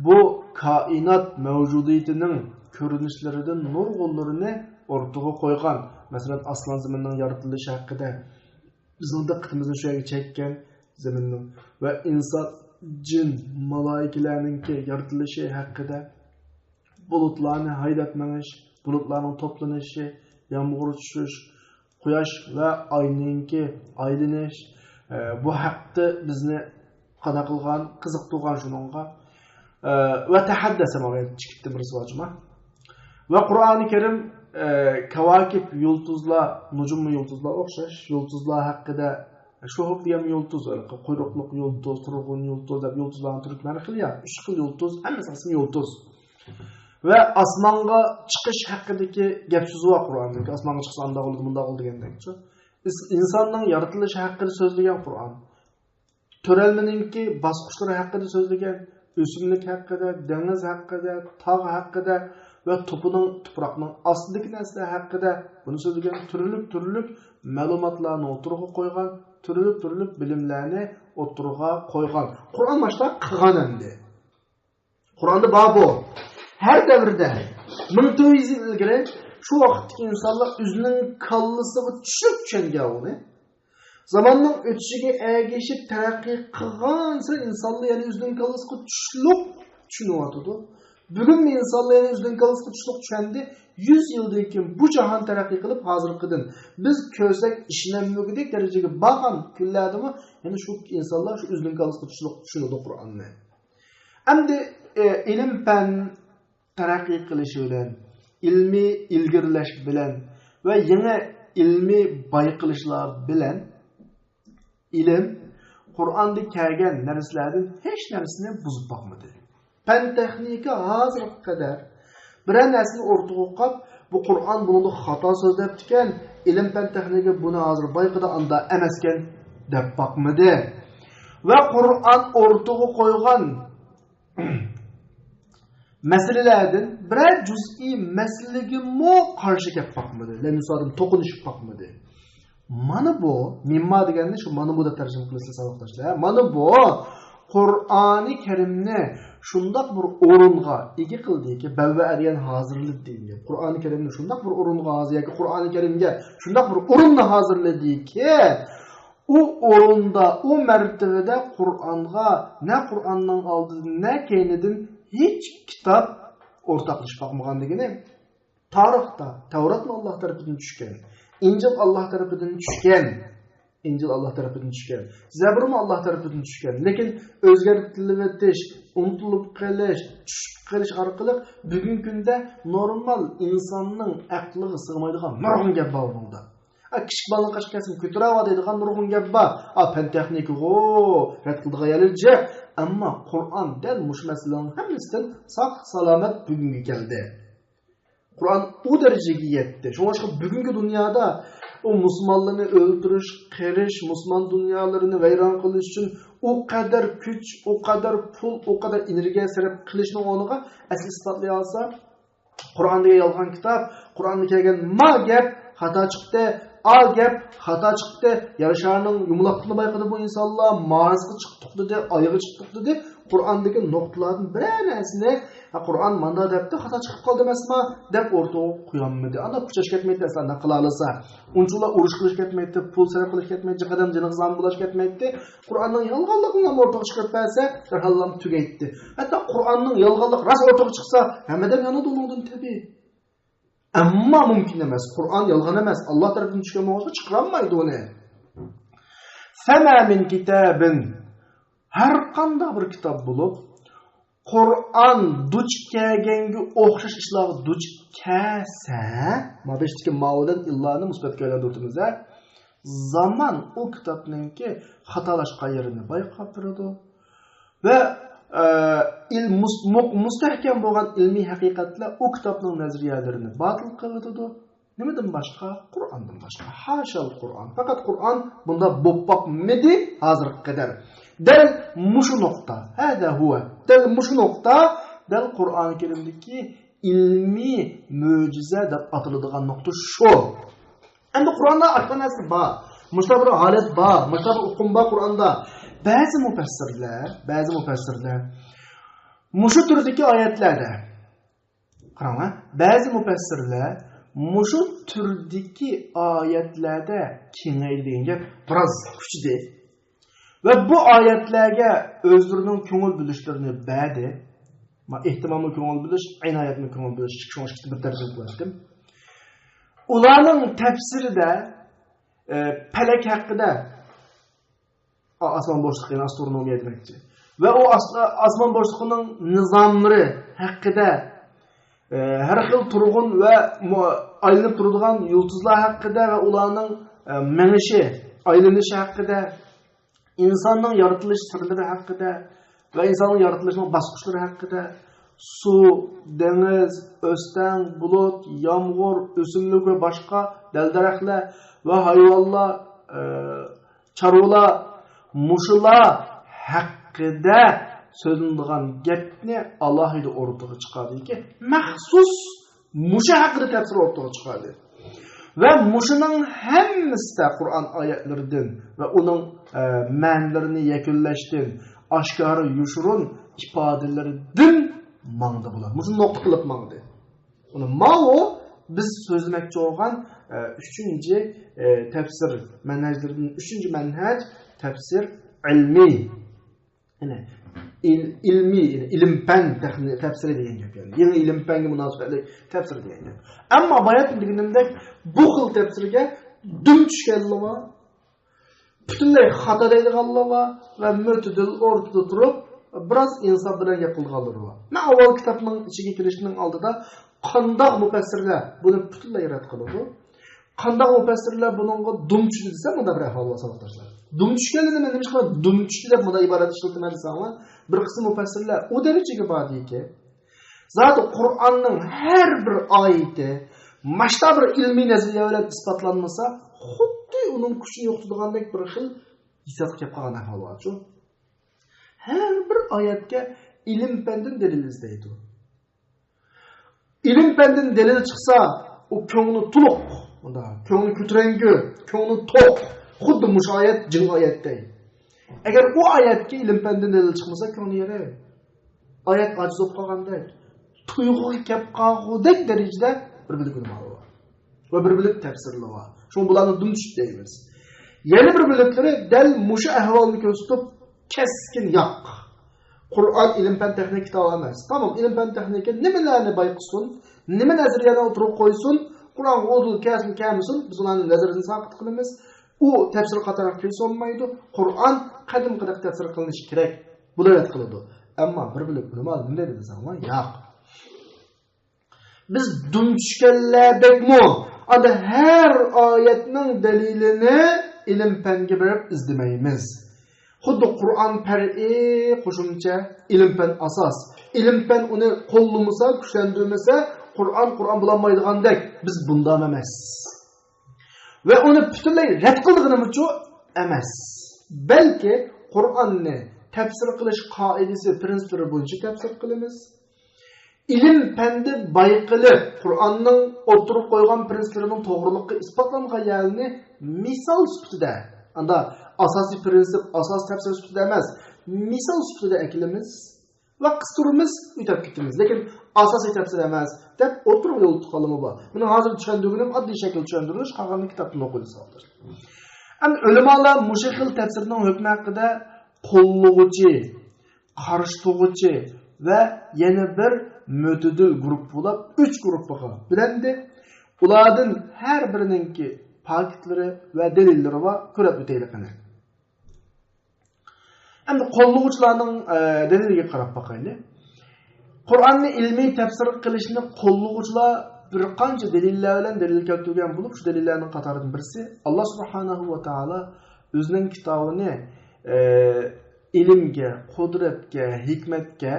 بۇ كائىنات مەۋجۇدىيىتىنىڭ كۆرۈنۈشلىرىدىن نۇرغۇنلىرىنى ئوتتۇرىغا قويغان. مەسىلەن، ئاسمان زېمىننىڭ يارىتىلىشى ھەققىدە، بىزنىڭ دىققىتىمىزنى شۇ يەرگە چەككەن زېمىننىڭ ۋە ئىنسان، جىن، مالائىكىلەرنىڭكى يارىتىلىشى ھەققىدە، بۇلۇتلارنى ھايداپ مېڭىش، بۇلۇتلارنىڭ توپلىنىشى، يامغۇر چۈشۈش، قۇياش ۋە ئاينىڭكى ئايلىنىش، ئە، بۇ ھەقتە بىزنى قانداق قىلغان، قىزىقتۇرغان شۇنىڭغا. ئە، ۋە تەھەددەسە ماڭا چىقىپتۇ بىرسى بار جۇما. ۋە قۇرئانى كەرىم، ئە، كەۋاكىب، يۇلتۇزلار، نۇجۇممۇ يۇلتۇزلار ئوخشاش، يۇلتۇزلار ھەققىدە، شۇھۇب دېگەن يۇلتۇز، ھېلىقى قۇيرۇقلۇق يۇلتۇز، تۇرغۇن يۇلتۇز دەپ يۇلتۇزلارنى تۈركمەن خىل يا، ئۈچ خىل يۇلتۇز، ھەممىسى ئىسمى يۇلتۇز. ۋە ئاسمانغا چىقىش ھەققىدىكى گەپ سۆزى بار قۇرئاندا، ئاسمانغا چىقسا ئانداق بولىدۇ، مۇنداق بولىدۇ دېگەندەكچۇ. ئىس-، ئىنساننىڭ يارىتىلىشى ھەققىدە سۆزلىگەن قۇرئان. تۆرەلمىنىڭكى باسقۇچلىرى ھەققىدە سۆزلىگەن، ئۆسۈملۈك ھەققىدە، دېڭىز ھەققىدە، تاغ ھەققىدە ۋە توپىنىڭ، تۇپراقنىڭ ئاستىدىكى نەرسىلەر ھەققىدە بۇنى سۆزلىگەن، تۈرلۈك-تۈرلۈك مەلۇماتلارنى ئوتتۇرىغا قويغان، تۈرلۈك-تۈرلۈك بىلىملەرنى ئوتتۇرىغا قويغان. قۇرئان مۇشۇنداق قىلغان ئەمدى. قۇرئاندا بار بۇ. ھەر دەۋردە، مىڭ تۆت يۈز يىل ئىلگىرى شۇ ۋاقىتتىكى ئىنسانلار ئۆزىنىڭ كاللىسىغا چۈشۈپ چۈشەنگەن ئۇنى. زاماننىڭ ئۆتۈشىگە ئەگىشىپ تەرەققىي قىلغانسېرى ئىنسانلار يەنە ئۆزىنىڭ كاللىسىغا چۈشلۈك چۈشىنىۋاتىدۇ. بۈگۈنمۇ ئىنسانلار يەنە ئۆزىنىڭ كاللىسىغا چۈشلۈك چۈشەندى. يۈز يىلدىن كېيىن بۇ جاھان تەرەققىي قىلىپ، ھازىرقىدىن بىز كۆرسەك ئىشىنەلمىگۈدەك دەرىجىگە بارغان كۈنلەردىمۇ يەنە شۇ ئىنسانلار شۇ ئۆزىنىڭ كاللىسىغا چۈشلۈك چۈشىنىدۇ قۇرئاننى. ئەمدى، ئە، ئىلىم-پەن تەرەققىي قىلىشى بىلەن، ئىلمىي ئىلگىرىلەش بىلەن ۋە يېڭى ئىلمىي بايقىلىشلار بىلەن ئىلىم قۇرئاندا كەلگەن نەرسىلەردىن ھېچ نەرسىنى بۇزۇپ باقمىدى. پەن-تېخنىكا ھازىرغا قەدەر بىرەر نەرسىنى ئوتتۇرىغا قويۇپ، بۇ قۇرئان بۇنىڭدا خاتا سۆزلەپتىكەن، ئىلىم-پەن-تېخنىكا بۇنى ھازىر بايقىدى، ئاندا ئەمەسكەن دەپ باقمىدى. ۋە قۇرئان ئوتتۇرىغا قويغان مەسىلىلەردىن بىرەر جۈزئىي مەسىلىگىمۇ قارشى كەپ باقمىدى. لەنۇسادىن توقۇنۇشۇپ باقمىدى. مانا بۇ، مىمما دېگەننى شۇ مانا بۇ دەپ تەرجىمە قىلىسىلەر، ساۋاقداشلار. مانا بۇ قۇرئانى كەرىمنى شۇنداق بىر ئورۇنغا ئىگە قىلدىكى، بەۋۋە دېگەن ھازىرلىدى دېگەن گەپ. قۇرئانى كەرىمنى شۇنداق بىر ئورۇنغا ھازىر، ياكى قۇرئانى كەرىمگە شۇنداق بىر ئورۇننى ھازىرلىدىكى، ئۇ ئورۇندا، ئۇ مەرتىۋىدە قۇرئانغا نە قۇرئاننىڭ ئالدىدىن، نە كەينىدىن ھېچ كىتاب ئورتاقلىشىپ باقمىغان دېگىنى. تارىختا تەۋراتمۇ ئاللاھ تەرىپىدىن چۈشكەن، ئىنجىل ئاللاھ تەرىپىدىن چۈشكەن، ئىنجىل ئاللاھ تەرىپىدىن چۈشكەن، زەبۇرمۇ ئاللاھ تەرىپىدىن چۈشكەن. لېكىن ئۆزگەرتىلىۋېتىش، ئۇنتۇلۇپ قېلىش، چۈشۈپ قېلىش ئارقىلىق بۈگۈنكى كۈندە نورمال ئىنساننىڭ ئەقلىگە سىغمايدىغان نۇرغۇن گەپ بار بۇنىڭدا. ئا، كىچىك بالىنىڭ قاش كەلسىمۇ كۆتۈرەۋا دەيدىغان نۇرغۇن گەپ بار. ئا، پەن تېخنىكىغۇ، رەت قىلىدىغان يەرلىرى جىق. ئەمما قۇرئان دەل مۇشۇ مەسىلىنىڭ ھەممىسىدىن ساق سالامەت بۈگۈنگە كەلدى. قۇرئان ئۇ دەرىجىگە يەتتى. شۇڭلاشقا بۈگۈنكى دۇنيادا ئۇ مۇسۇلمانلارنى ئۆلتۈرۈش، قىرىش، مۇسۇلمان دۇنيالىرىنى ۋەيران قىلىش ئۈچۈن ئۇ قەدەر كۈچ، ئۇ قەدەر پۇل، ئۇ قەدەر ئېنېرگىيە سەرپ قىلىشنىڭ ئورنىغا ئەسلى ئىسپاتلىيالسا، قۇرئان دېگەن يالغان كىتاب، قۇرئاندا كەلگەن ما گەپ خاتا چىقتى، ئا گەپ خاتا چىقتى، يەر شارىنىڭ يۇمىلاقلىقىنى بايقىدى بۇ ئىنسانلار، مارسقا چىقتۇق دېدى، ئايغا چىقتۇق دېدى، قۇرئاندىكى نۇقتىلاردىن بىرەر نەرسىنى، ھە، قۇرئان مانداق دەپتۇ، خاتا چىقىپ قالدى ئەمەسما دەپ ئورتىغا قويالمىدى. ئانداق كۈچەش كەتمەيتتى ئەسلا، ئانداق قىلالىسا. ئۇنچىۋالا ئۇرۇش قىلىش كەتمەيتتى، پۇل سەرپ قىلىش كەتمەيتتى، جىق ئادەم جېنىغا زىيان بولۇش كەتمەيتتى. قۇرئاننىڭ يالغانلىقىنى ئورتىغا چىقىرىپ بەرسە، دەرھاللا تۈگەيتتى. ھەتتا قۇرئاننىڭ يالغانلىقى راست ئورتىغا چىقسا، ھەممە ئادەم يانىدۇ ئۇنىڭدىن تەبىئىي. ئەمما مۇمكىن ئەمەس. قۇرئان يالغان ئەمەس. ئاللا تەرىپىدىن چۈشكەن بولغاچقا چىقىرالمايدۇ ئۇنى. فما من كتاب، ھەر قانداق بىر كىتاب بولۇپ، قۇرئان دۇچ كەلگەنگە ئوخشاش ئىشلارغا دۇچ كەلسە، ما بېشىدىكى ما بىلەن ئىللانى مۇسبەتكە ئايلاندۇرىمىز-ھە. زامان ئۇ كىتابنىڭكى خاتالاشقان يېرىنى بايقاپ بېرىدۇ. ۋە، ئە، ئىل-، مۇس-، مۇق-، مۇستەھكەم بولغان ئىلمىي ھەقىقەتلەر ئۇ كىتابنىڭ نەزەرىيەلىرىنى باتىل قىلىۋېتىدۇ. نېمىدىن باشقا؟ قۇرئاندىن باشقا. ھاشال قۇرئان. پەقەت قۇرئان بۇنداق بولۇپ باقمىدى ھازىرغا قەدەر. دەل مۇشۇ نۇقتا. ھەزا ھۇۋە. دەل مۇشۇ نۇقتا، دەل قۇرئان كەرىمدىكى ئىلمىي مۆجىزە دەپ ئاتىلىدىغان نۇقتا شۇ. ئەمدى قۇرئاندا ئاشۇنداق نەرسە بار. مۇشۇنداق بىر ھالەت بار. مۇشۇنداق بىر ئۇقۇم بار قۇرئاندا. بەزى مۇپەسسىرلەر، بەزى مۇپەسسىرلەر مۇشۇ تۈردىكى ئايەتلەردە، قاراڭلار، بەزى مۇپەسسىرلەر مۇشۇ تۈردىكى ئايەتلەردە كېڭەيدى دېگەن گەپ بىراز كۈچىدى. ۋە بۇ ئايەتلەرگە ئۆزلىرىنىڭ كۆڭۈل بۆلۈشلىرىنى بەردى. ما-، ئېھتىمالمۇ كۆڭۈل بۆلۈش، ئىنايەتمۇ كۆڭۈل بۆلۈش، شۇڭا ئىككىسىنى بىر تەرجىمە قىلىۋەتتىم. ئۇلارنىڭ تەپسىرىدە، ئە، پەلەك ھەققىدە، ئا-، ئاسمان بوشلۇقى، يەنى ئاسترونومىيە دېمەكچى. ۋە ئۇ ئاس-، ئاسمان بوشلۇقىنىڭ نىزاملىرى ھەققىدە، ئە، ھەر خىل تۇرغۇن ۋە مۇ-، ئايلىنىپ تۇرىدىغان يۇلتۇزلار ھەققىدە ۋە ئۇلارنىڭ، ئە، مېڭىشى، ئايلىنىشى ھەققىدە، ئىنساننىڭ يارىتىلىش سىرلىرى ھەققىدە ۋە ئىنساننىڭ يارىتىلىشىنىڭ باسقۇچلىرى ھەققىدە، سۇ، دېڭىز، ئۆستەڭ، بۇلۇت، يامغۇر، ئۆسۈملۈك ۋە باشقا دەل-دەرەخلەر ۋە ھايۋانلار، ئە، چارۋىلار، مۇشۇلار ھەققىدە سۆزلىنىدىغان گەپنى ئالاھىدە ئوتتۇرىغا چىقاردىكى، مەخسۇس مۇشۇ ھەققىدە تەپسىر ئوتتۇرىغا چىقاردى. ۋە مۇشۇنىڭ ھەممىسىدە قۇرئان ئايەتلىرىدىن ۋە ئۇنىڭ، ئە، مەنىلىرىنى يەكۈنلەشتىن ئاشكارا يوشۇرۇن ئىپادىلىرىدىن ماڭدى بۇلار. مۇشۇ نۇقتا قىلىپ ماڭدى. ئۇنى ماۋۇ بىز سۆزلىمەكچى بولغان، ئە، ئۈچىنچى، ئە، تەپسىر مەنھەجلىرىدىن ئۈچىنچى مەنھەج تەپسىر ئىلمىي. يەنى ئىل-، ئىلمىي، يەنى ئىلىم-پەن تەخنى-، تەپسىرى دېگەن گەپ، يەنى يېڭى ئىلىم-پەنگە مۇناسىۋەتلىك تەپسىر دېگەن گەپ. ئەمما باياتىن دېگىنىمدەك، بۇ خىل تەپسىرگە دۈم چۈشكەنلىرى بار، پۈتۈنلەي خاتا دەيدىغانلار بار ۋە مۆتىدىل ئوتتۇرىدا تۇرۇپ، بىراز ئىنساپ بىلەن گەپ قىلىدىغانلىرى بار. مەن ئاۋۋال كىتابنىڭ ئىچىگە كىرىشنىڭ ئالدىدا قانداق مۇپەسسىرلەر بۇنى پۈتۈنلەي رەت قىلىدۇ؟ قانداق مۇپەسسىرلەر بۇنىڭغا دۈم چۈشتى دېسە، مۇنداق بىر ئەھۋال بار، ساۋاقداشلار. دۈم چۈشكەنلىكىنى نېمىشقا دۈم چۈشتى دەپ مۇنداق ئىبارەت ئىشلىتىمەن دېسەڭلار، بىر قىسىم مۇپەسسىرلەر ئۇ دەرىجىگە باردىكى، زادى قۇرئاننىڭ ھەر بىر ئايىتى ماشتا بىر ئىلمىي نەزەرىيە بىلەن ئىسپاتلانمىسا، خۇددى ئۇنىڭ كۈچىنى يوقىتىدىغاندەك بىر خىل ھېسسىياتقا كېلىپ قالغان ئەھۋال بارچۇ. ھەر بىر ئايەتكە ئىلىم-پەندىن دەلىل ئىزدەيدۇ. ئىلىم-پەندىن دەلىل چىقسا، ئۇ كۆڭلى تولۇق، مۇنداق، كۆڭلى كۆتۈرەڭگۈ، كۆڭلى توق. خۇددى مۇشۇ ئايەت جىڭ ئايەتتەي. ئەگەر ئۇ ئايەتكە ئىلىم-پەندىن دەلىل چىقمىسا، كۆڭلى يېرىم. ئايەت ئاجىز بولۇپ قالغاندەك، تۇيغۇغا كەپ قالغۇدەك دەرىجىدە بىر بۆلەك ئۆلىمالار بار. ۋە بىر بۆلەك تەپسىرلىرى بار. شۇڭا بۇلارنى دۈم چۈشتى دەيمىز. يەنە بىر بۆلەكلىرى دەل مۇشۇ ئەھۋالنى كۆرسىتىپ، كەسكىن ياق. قۇرئان ئىلىم-پەن تېخنىكا كىتابى ئەمەس. تامام، ئىلىم-پەن تېخنىكا نېمىلەرنى بايقىسۇن، نېمە نەزەرىيەنى ئوتتۇرىغا قويسۇن، قۇرئانغا ئۇدۇل كەلسۇن كەلمىسۇن، بىز ئۇلارنى نەزىرىدىن ساقىت قىلىمىز. ئۇ تەپسىر قاتارىغا كىرسە بولمايدۇ. قۇرئان قەدىمكىدەك تەپسىر قىلىنىشى كېرەك. بۇلار رەت قىلىدۇ. ئەمما بىر بۆلەك ئۆلىما نېمە دەيدۇ دېسەڭلار، ياق. بىز دۈم چۈشكەنلەردەكمۇ، ئاندا ھەر ئايەتنىڭ دەلىلىنى ئىلىم-پەنگە بېرىپ ئىزدىمەيمىز. خۇددى قۇرئان پەرئىي، قوشۇمچە، ئىلىم-پەن ئاساس. ئىلىم-پەن ئۇنى قوللىمىسا، كۈچلەندۈرمىسە، قۇرئان، قۇرئان بولالمايدىغاندەك. بىز بۇنداق ئەمەس. ۋە ئۇنى پۈتۈنلەي رەت قىلىدىغىنىمىزچۇ؟ ئەمەس. بەلكى قۇرئاننى تەپسىر قىلىش قائىدىسى، پرىنسىپلىرى بويىچە تەپسىر قىلىمىز. ئىلىم-پەندە بايقىلىپ، قۇرئاننىڭ ئوتتۇرىغا قويغان پرىنسىپلىرىنىڭ توغرىلىقى ئىسپاتلانغان يەرنى مىسال سۈپىتىدە، ئاندا ئاساسىي پرىنسىپ، ئاساس تەپسىر سۈپىتىدە ئەمەس، مىسال سۈپىتىدە ئەكېلىمىز ۋە قىستۇرىمىز، ئۆتەپ كېتىمىز. لېكىن ئاساسىي تەپسىر ئەمەس دەپ ئوتتۇرىغا يول تۇتقانلىرىمۇ بار. مېنىڭ ھازىر چۈشەندۈرگىنىم ئاددىي شەكىلدە چۈشەندۈرۈلۈش، قالغىنىنى كىتابتىن ئوقۇيسىز. ئەمدى ئۆلىمالار مۇشۇ خىل تەپسىرنىڭ ھۆكمى ھەققىدە قوللىغۇچى، قارشى تۇرغۇچى ۋە يەنە بىر مۆتىدىل گۇرۇپپا بولۇپ، ئۈچ گۇرۇپپىغا بۆلۈندى. ئۇلاردىن ھەر بىرىنىڭكى پاكىتلىرى ۋە دەلىللىرى بار، كۆرۈپ ئۆتەيلى قېنى. ئەمدى قوللىغۇچىلارنىڭ، ئە، دەلىلىگە قاراپ باقايلى. قۇرئاننى ئىلمىي تەپسىر قىلىشنى قوللىغۇچىلار بىر قانچە دەلىللەر بىلەن دەلىل كەلتۈرگەن بولۇپ، شۇ دەلىللەرنىڭ قاتارىدىن بىرسى، ئاللا سۇبھانەھۇ ۋە تائالا ئۆزىنىڭ كىتابىنى، ئە، ئىلىمگە، قۇدرەتكە، ھېكمەتكە،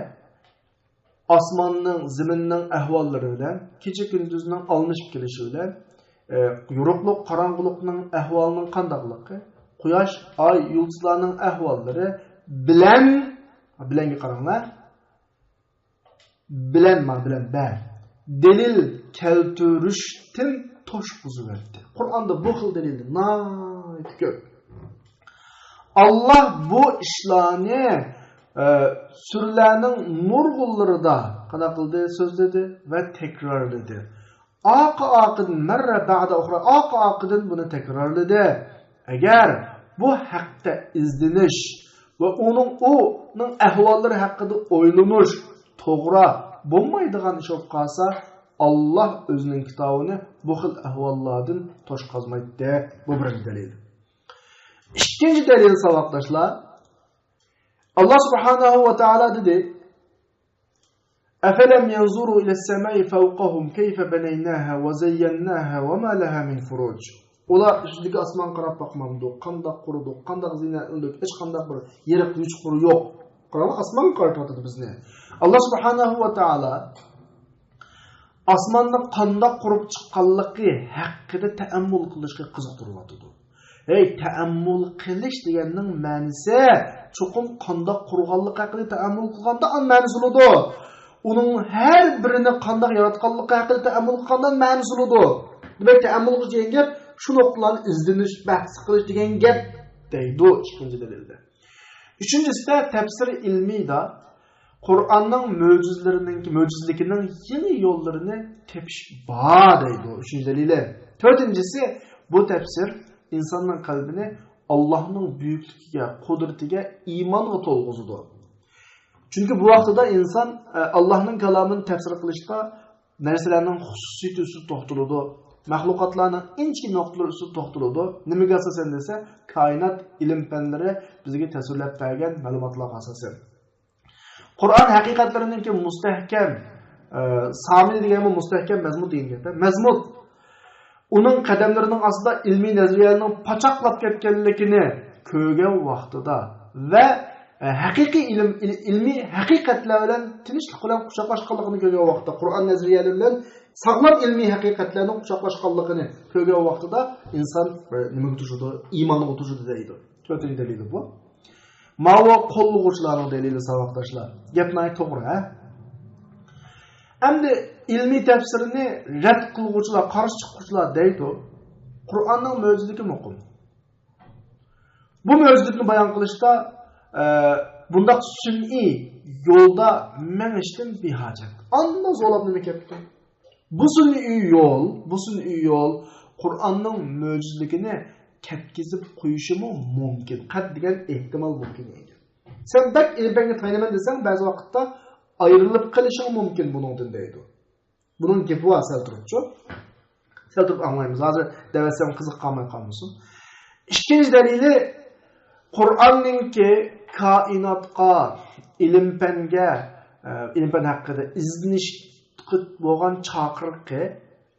ئاسماننىڭ، زېمىننىڭ ئەھۋاللىرى بىلەن، كېچە-كۈندۈزنىڭ ئالمىشىپ كېلىشى بىلەن، ئە، يورۇقلۇق، قاراڭغۇلۇقنىڭ ئەھۋالىنىڭ قانداقلىقى، قۇياش، ئاي، يۇلتۇزلارنىڭ ئەھۋاللىرى بىلەن، بىلەنگە قاراڭلار، بىلەن، مانا بىلەن، بە، دەلىل كەلتۈرۈشتىن توشقۇزۇۋەتتى. قۇرئاندا بۇ خىل دەلىل ناھايىتى كۆپ. ئاللا بۇ ئىشلارنى، ئە، سۈرىلەرنىڭ نۇرغۇنلىرىدا قانداق قىلدى؟ سۆزلىدى ۋە تەكرارلىدى. ئارقا-ئارقىدىن، مەررە بەئدە ئۇخرا، ئارقا-ئارقىدىن بۇنى تەكرارلىدى. ئەگەر بۇ ھەقتە ئىزدىنىش ۋە ئۇنىڭ، ئۇنىڭ ئەھۋاللىرى ھەققىدە ئويلىنىش توغرا بولمايدىغان ئىش بولۇپ قالسا، ئاللا ئۆزىنىڭ كىتابىنى بۇ خىل ئەھۋاللاردىن توشقۇزمايتتى. بۇ بىرىنچى دەلىل. ئىككىنچى دەلىل، ساۋاقداشلار، ئاللا سۇبھانەھۇ ۋە تائالا دېدى، أفلم ينظروا إلى السماء فوقهم كيف بنيناها وزيناها وما لها من فروج. ئۇلار ئۈستىدىكى ئاسمانغا قاراپ باقمامدۇ؟ قانداق قۇردۇق، قانداق زىينەتلىدۇق، ھېچقانداق بىر يېرىق يوچۇقلىرى يوق. قاراڭلار، ئاسمانغا قارىتىۋاتىدۇ بىزنى. ئاللا سۇبھانەھۇ ۋە تائالا ئاسماننىڭ قانداق قۇرۇپ چىققانلىقى ھەققىدە تەئەممۇل قىلىشقا قىزىقتۇرۇۋاتىدۇ. ھەي، تەئەممۇل قىلىش دېگەننىڭ مەنىسى چوقۇم قانداق قۇرغانلىقى ھەققىدە تەئەممۇل قىلغاندا ئان مەنىسى بولىدۇ. ئۇنىڭ ھەر بىرىنى قانداق ياراتقانلىقى ھەققىدە تەئەممۇل قىلغاندا مەنىسى بولىدۇ. دېمەك، تەئەممۇل قىلىش دېگەن گەپ شۇ نۇقتىلارنى ئىزدىنىش، بەھس قىلىش دېگەن گەپ دەيدۇ ئىككىنچى دەلىلدە. ئۈچىنچىسىدە، تەپسىر ئىلمىيدا قۇرئاننىڭ مۆجىزىلىرىنىڭ، مۆجىزىلىكىنىڭ يېڭى يوللىرىنى تېپىش بار دەيدۇ. ئۈچىنچى دەلىلى. تۆتىنچىسى، بۇ تەپسىر ئىنساننىڭ قەلبىنى ئاللاھنىڭ بۈيۈكلۈكىگە، قۇدرىتىگە، ئىمانغا تولغۇزىدۇ. چۈنكى بۇ ۋاقتىدا ئىنسان، ئە، ئاللاھنىڭ كالامىنى تەپسىر قىلىشتا نەرسىلەرنىڭ خۇسۇسىيىتى ئۈستىدە توختىلىدۇ. مەخلۇقاتلارنىڭ ئىنچىكە نۇقتىلىرى ئۈستىدە توختىلىدۇ. نېمىگە ئاساسەن دېسە، كائىنات ئىلىم پەنلىرى بىزگە تەسۋىرلەپ بەرگەن مەلۇماتلارغا ئاساسەن. قۇرئان ھەقىقەتلىرىنىڭكى مۇستەھكەم، ئە، سامىنى دېگەنمۇ مۇستەھكەم، مەزمۇت دېگەن گەپ، مەزمۇت. ئۇنىڭ قەدەملىرىنىڭ ئاستىدا ئىلمىي نەزەرىيەلەرنىڭ پاچاقلاپ كەتكەنلىكىنى كۆرگەن ۋاقتىدا ۋە، ئە، ھەقىقىي ئىلىم، ئىل-، ئىلمىي ھەقىقەتلەر بىلەن تىنچلىق بىلەن قۇچاقلاشقانلىقىنى كۆرگەن ۋاقىتتا، قۇرئان نەزەرىيەلىرى بىلەن ساغلام ئىلمىي ھەقىقەتلەرنىڭ قۇچاقلاشقانلىقىنى كۆرگەن ۋاقتىدا ئىنسان بىر نېمىگە توشىدۇ؟ ئىمانغا توشىدۇ دەيدۇ. تۆتىنچى دەلىلى بۇ. ماۋۇ قوللىغۇچىلارنىڭ دەلىلى، ساۋاقداشلار. گەپ ناھايىتى توغرا، ھە؟ ئەمدى ئىلمىي تەپسىرنى رەت قىلغۇچىلار، قارشى چىققۇچىلار دەيدۇ، قۇرئاننىڭ مۆجىزىلىكى مۇقىم. بۇ مۆجىزىلىكنى بايان قىلىشتا، ئە، بۇنداق سۈنئىي يولدا مېڭىشتىن بىھاجەت. ئاندىن زورلاپ نېمە كەپتۇ؟ بۇ سۈنئىي يول، بۇ سۈنئىي يول قۇرئاننىڭ مۆجىزىلىكىنى كەتكۈزۈپ قويۇشىمۇ مۇمكىن. قەت دېگەن ئېھتىمال مۇمكىن ئىدى. سەن بەك ئىلىم پەنگە تايىنىمەن دېسەڭ، بەزى ۋاقىتتا ئايرىلىپ قېلىشىڭ مۇمكىن بۇنىڭدىن دەيدۇ. بۇنىڭ گېپى بار سەل تۇرۇپچۇ. سەل تۇرۇپ ئاڭلايمىز. ھازىر دەۋەتسەم قىزىق قالماي قالمىسۇن. ئىككىنچى دەلىلى، قۇرئاننىڭكى كائىناتقا، ئىلىم پەنگە، ئە، ئىلىم پەن ھەققىدە ئىزدىنىشكە بولغان چاقىرىقى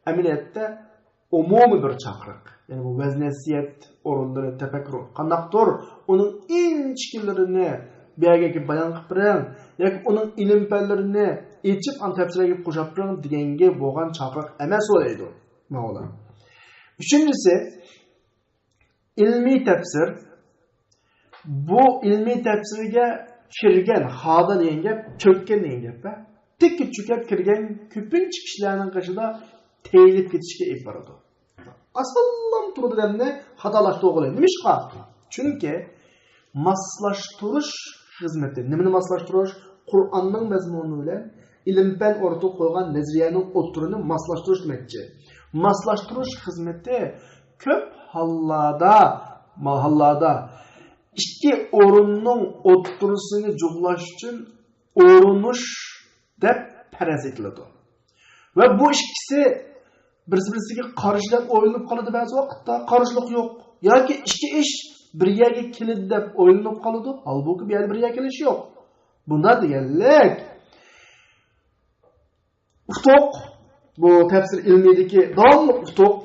ئەمەلىيەتتە ئومۇمىي بىر چاقىرىق. يەنى بۇ ۋەزنەسىيەت ئورۇنلىرى، تەپەككۇر قانداقتۇر، ئۇنىڭ ئىنچىكىلىرىنى بۇ يەرگە بايان قىلىپ بېرىڭ ياكى ئۇنىڭ ئىلىم پەنلىرىنى ئېچىپ، ئان تەپسىرگە قوشاپ بېرىڭ دېگەنگە بولغان چاقىرىق ئەمەس ئۇ دەيدۇ. ماۋۇلار. ئۈچىنچىسى، ئىلمىي تەپسىر. بۇ ئىلمىي تەپسىرگە كىرگەن، خادا دېگەن گەپ، چۆككەن دېگەن گەپ. تىككە چۆكۈپ كىرگەن كۆپىنچە كىشىلەرنىڭ قېشىدا تېيىلىپ كېتىشكە ئېلىپ بارىدۇ. ئاسانلا تۇرىدۇ ئادەمنى خاتالاشتۇرغىلى. نېمىشقا؟ چۈنكى ماسلاشتۇرۇش خىزمىتى. نېمىنى ماسلاشتۇرۇش؟ قۇرئاننىڭ مەزمۇنى بىلەن ئىلىم پەن ئورتىغا قويغان نەزەرىيەنىڭ ئوتتۇرىنى ماسلاشتۇرۇش دېمەكچى. ماسلاشتۇرۇش خىزمىتى كۆپ ھاللاردا، ھاللاردا ئىككى ئورۇننىڭ ئوتتۇرىسىنى جۇغلاش ئۈچۈن ئۇرۇنۇش دەپ پەرەز ئېتىلىدۇ. ۋە بۇ ئىككىسى بىرسى-بىرسىگە قارشى دەپ ئويلىنىپ قالىدۇ بەزى ۋاقىتتا، قارشىلىق يوق. ياكى ئىككى ئىش بىر يەرگە كېلىدۇ دەپ ئويلىنىپ قالىدۇ، ھالبۇكى بۇ يەردە بىر يەرگە كېلىش يوق. بۇنداق دېگەنلىك، ئۇتۇق، بۇ تەپسىر ئىلمىيدىكى داۋاملىق ئۇتۇق،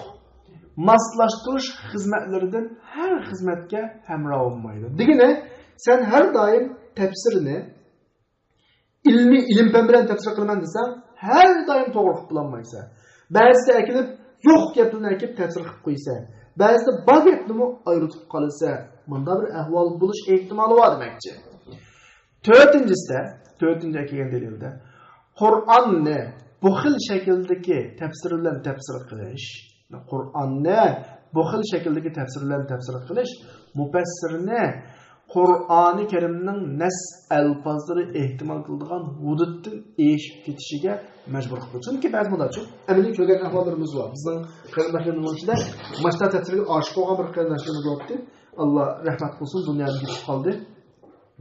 ماسلاشتۇرۇش خىزمەتلىرىدىن ھەر خىزمەتكە ھەمراھ بولمايدۇ. دېگىنى، سەن ھەر دائىم تەپسىرنى ئىلمىي، ئىلىم-پەن بىلەن تەپسىر قىلىمەن دېسەڭ، ھەر دائىم توغرا قىلىپ بولالمايسەن. بەزىدە ئەكېلىپ، يوق گەپلەرنى ئەكېلىپ تەپسىر قىلىپ قويىسەن. بەزىدە بار گەپنىمۇ ئايرىتىپ قالىسەن. مۇنداق بىر ئەھۋال بولۇش ئېھتىمالى بار دېمەكچى. تۆتىنچىسىدە، تۆتىنچى ئەكەلگەن دەلىلدە، قۇرئاننى بۇ خىل شەكىلدىكى تەپسىر بىلەن تەپسىر قىلىش، قۇرئاننى بۇ خىل شەكىلدىكى تەپسىر بىلەن تەپسىر قىلىش مۇپەسسىرنى قۇرئانى كەرىمنىڭ نەس ئەلپازلىرى ئېھتىمال قىلىدىغان ھۇدۇدتىن ئېشىپ كېتىشىگە مەجبۇر قىلىدۇ. چۈنكى بەزى مۇنداقچۇ، ئەمەلىي كۆرگەن ئەھۋاللىرىمىز بار. بىزنىڭ قېرىنداشلىرىمىزنىڭ ئىچىدە ماشتا تەپسىرگە ئاشىق بولغان بىر قېرىنداشلىرىمىز بولۇپتۇ. ئاللا رەھمەت قىلسۇن، دۇنيادىن كېتىپ قالدى.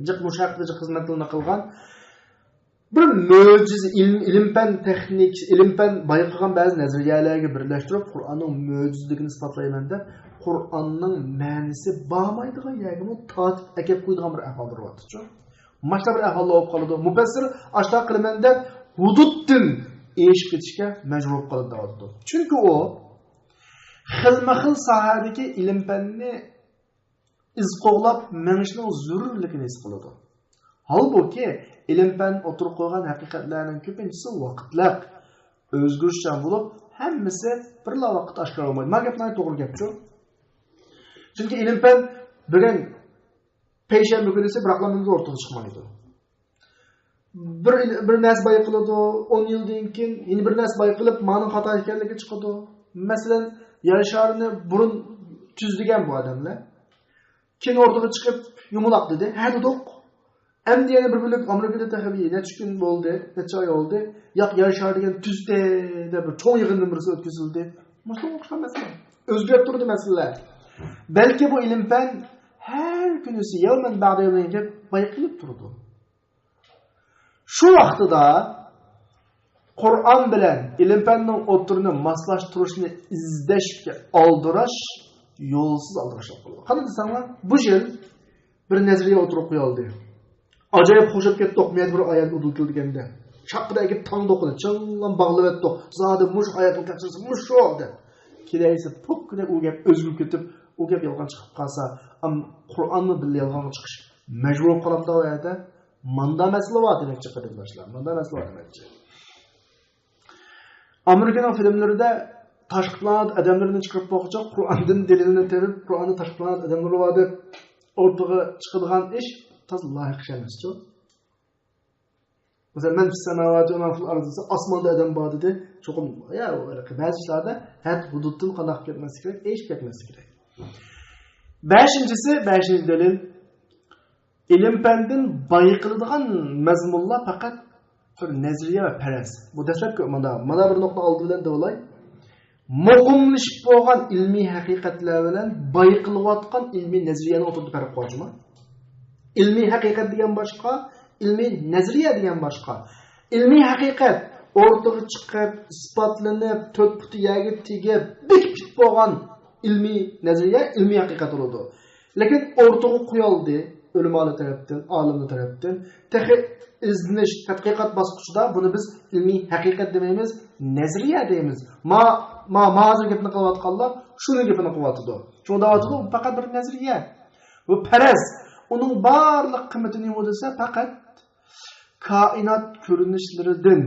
جىق مۇشۇ ھەقتە جىق خىزمەتلىرىنى قىلغان. بىر مۆجىزە، ئىلىم، ئىلىم-پەن تېخنىك، ئىلىم-پەن بايقىغان بەزى نەزەرىيەلەرگە بىرلەشتۈرۈپ، قۇرئاننىڭ مۆجىزىلىكىنى ئىسپاتلايمەن دەپ، قۇرئاننىڭ مەنىسى بارمايدىغان يەرگىمۇ تارتىپ ئەكەپ قويىدىغان بىر ئەھۋال بولۇۋاتىدۇ. ماشۇنداق بىر ئەھۋالدا بولۇپ قالىدۇ. مۇپەسسىر ئاشۇنداق قىلىمەن دەپ، ھۇدۇدتىن ئېشىپ كېتىشكە مەجبۇر بولۇپ قالىدۇ دەۋاتىدۇ. چۈنكى ئۇ خىلمۇ خىل ساھەدىكى ئىلىم-پەننى ئىز قوغلاپ مېڭىشنىڭ زۆرۈرلۈكىنى ھېس قىلىدۇ. ھالبۇكى، ئىلىم-پەن ئوتتۇرىغا قويغان ھەقىقەتلەرنىڭ كۆپىنچىسى ۋاقىتلىق، ئۆزگىرىشچان بولۇپ، ھەممىسى بىرلا ۋاقىتتا ئاشكارا بولمايدۇ. مانا گەپ ناھايىتى توغرا گەپچۇ. چۈنكى ئىلىم-پەن بۈگۈن پەيشەنبە كۈنىسى بىراقلا ئورتىغا چىقمايدۇ. بىر، بىر نەرسە بايقىلىدۇ، ئون يىلدىن كېيىن يەنە بىر نەرسە بايقىلىپ، مانىڭ خاتا ئىكەنلىكى چىقىدۇ. مەسىلەن، يەر شارىنى بۇرۇن تۈز دېگەن بۇ ئادەملەر. كېيىن ئوتتۇرىغا چىقىپ، يۇمىلاق دېدى. ھە دېدۇق. ئەمدى يەنە بىر بۆلەك ئامېرىكىدا تېخى بىر نەچچە كۈن بولدى، نەچچە ئاي بولدى. ياق، يەر شارى دېگەن تۈزدى دەپ بىر چوڭ يىغىننىڭ بىرسى ئۆتكۈزۈلدى. مۇشۇنىڭغا ئوخشاش مەسىلە. ئۆزگىرىپ تۇرىدۇ مەسىلىلەر. بەلكى بۇ ئىلىم-پەن ھەر كۈنىسى يەۋمەن بەئدە يەۋمىن دەپ بايقىلىپ تۇرىدۇ. شۇ ۋاقتىدا قۇرئان بىلەن ئىلىم-پەننىڭ ئوتتۇرىنى ماسلاشتۇرۇشنى ئىزدەشكە ئالدىراش، يولسىز ئالدىراش بولۇپ قالىدۇ. قانداق دېسەڭلار، بۇ يىل بىر نەزەرىيە ئوتتۇرىغا قويۇلدى. ئاجايىپ خۇش بولۇپ كەتتۇق، مەيەردە بىر ئايەت ئۇدۇلدى دېگەندە، شاققىدە ئەكېلىپ تاڭدۇق ئۇنى، چىڭلام باغلىۋەتتۇق. زادى مۇشۇ ئايەتنىڭ تەپسىرى مۇشۇ دەپ. كېلەيسە، پوككىدە ئۇ گەپ ئۆزگىرىپ كېتىپ، ئۇ گەپ يالغان چىقىپ قالسا، ئەم، قۇرئانمۇ بىللە يالغانغا چىقىش مەجبۇر بولۇپ قالامدۇ ئۇ يەردە؟ ماندا مەسىلە بار دېمەكچى، قېرىنداشلار. ماندا مەسىلە بار دېمەكچى. ئامېرىكىنىڭ فىلىملىرىدە تاشقى پلانېت ئادەملىرىنى چىقىرىپ بولغۇچە، قۇرئاندىن دەلىلنى تېپىپ، قۇرئاندا تاشقى پلانېت ئادەملىرى بار دەپ ئوتتۇرىغا چىقىدىغان ئىش تازا لايىق ئىش ئەمەسچۇ. مەسىلەن، مەن فىس سەماۋاتى ۋە مەن فىل ئارض دېسە، ئاسماندا ئادەم بار دېدى. چوقۇم، يا، بەزى ئىشلاردا ھەد ھۇدۇدتىن قانداق كەتمەسلىك كېرەك، ئېشىپ كەتمەسلىك كېرەك. بەشىنچىسى، بەشىنچى دەلىل، ئىلىم-پەندىن بايقىلىدىغان مەزمۇنلار پەقەت بىر نەزەرىيە ۋە پەرەز. بۇ دەسلەپكى، مانا، مانا بىر نۇقتا ئالدى بىلەن دەۋالاي. مۇقىملىشىپ بولغان ئىلمىي ھەقىقەتلەر بىلەن بايقىلىۋاتقان ئىلمىي نەزەرىيەنىڭ ئوتتۇرىدا پەرق بار جۇمۇ. ئىلمىي ھەقىقەت دېگەن باشقا، ئىلمىي نەزەرىيە دېگەن باشقا. ئىلمىي ھەقىقەت ئوتتۇرىغا چىقىپ، ئىسپاتلىنىپ، تۆت پۇتى يەرگە تېگىپ، بېكىپ بولغان ئىلمىي نەزەرىيە ئىلمىي ھەقىقەت بولىدۇ. لېكىن ئوتتۇرىغا قويۇلدى ئۆلىمالار تەرەپتىن، ئالىملار تەرەپتىن. تېخى ئىزدىنىش، تەتقىقات باسقۇچىدا بۇنى بىز ئىلمىي ھەقىقەت دېمەيمىز، نەزەرىيە دەيمىز. ما، ما، ما ھازىر گېپىنى قىلىۋاتقانلار شۇنىڭ گېپىنى قىلىۋاتىدۇ. شۇڭا دەۋاتىدۇ، بۇ پەقەت بىر نەزەرىيە. بۇ پەرەز. ئۇنىڭ بارلىق قىممىتى نېمە دېسە، پەقەت كائىنات كۆرۈنۈشلىرىدىن،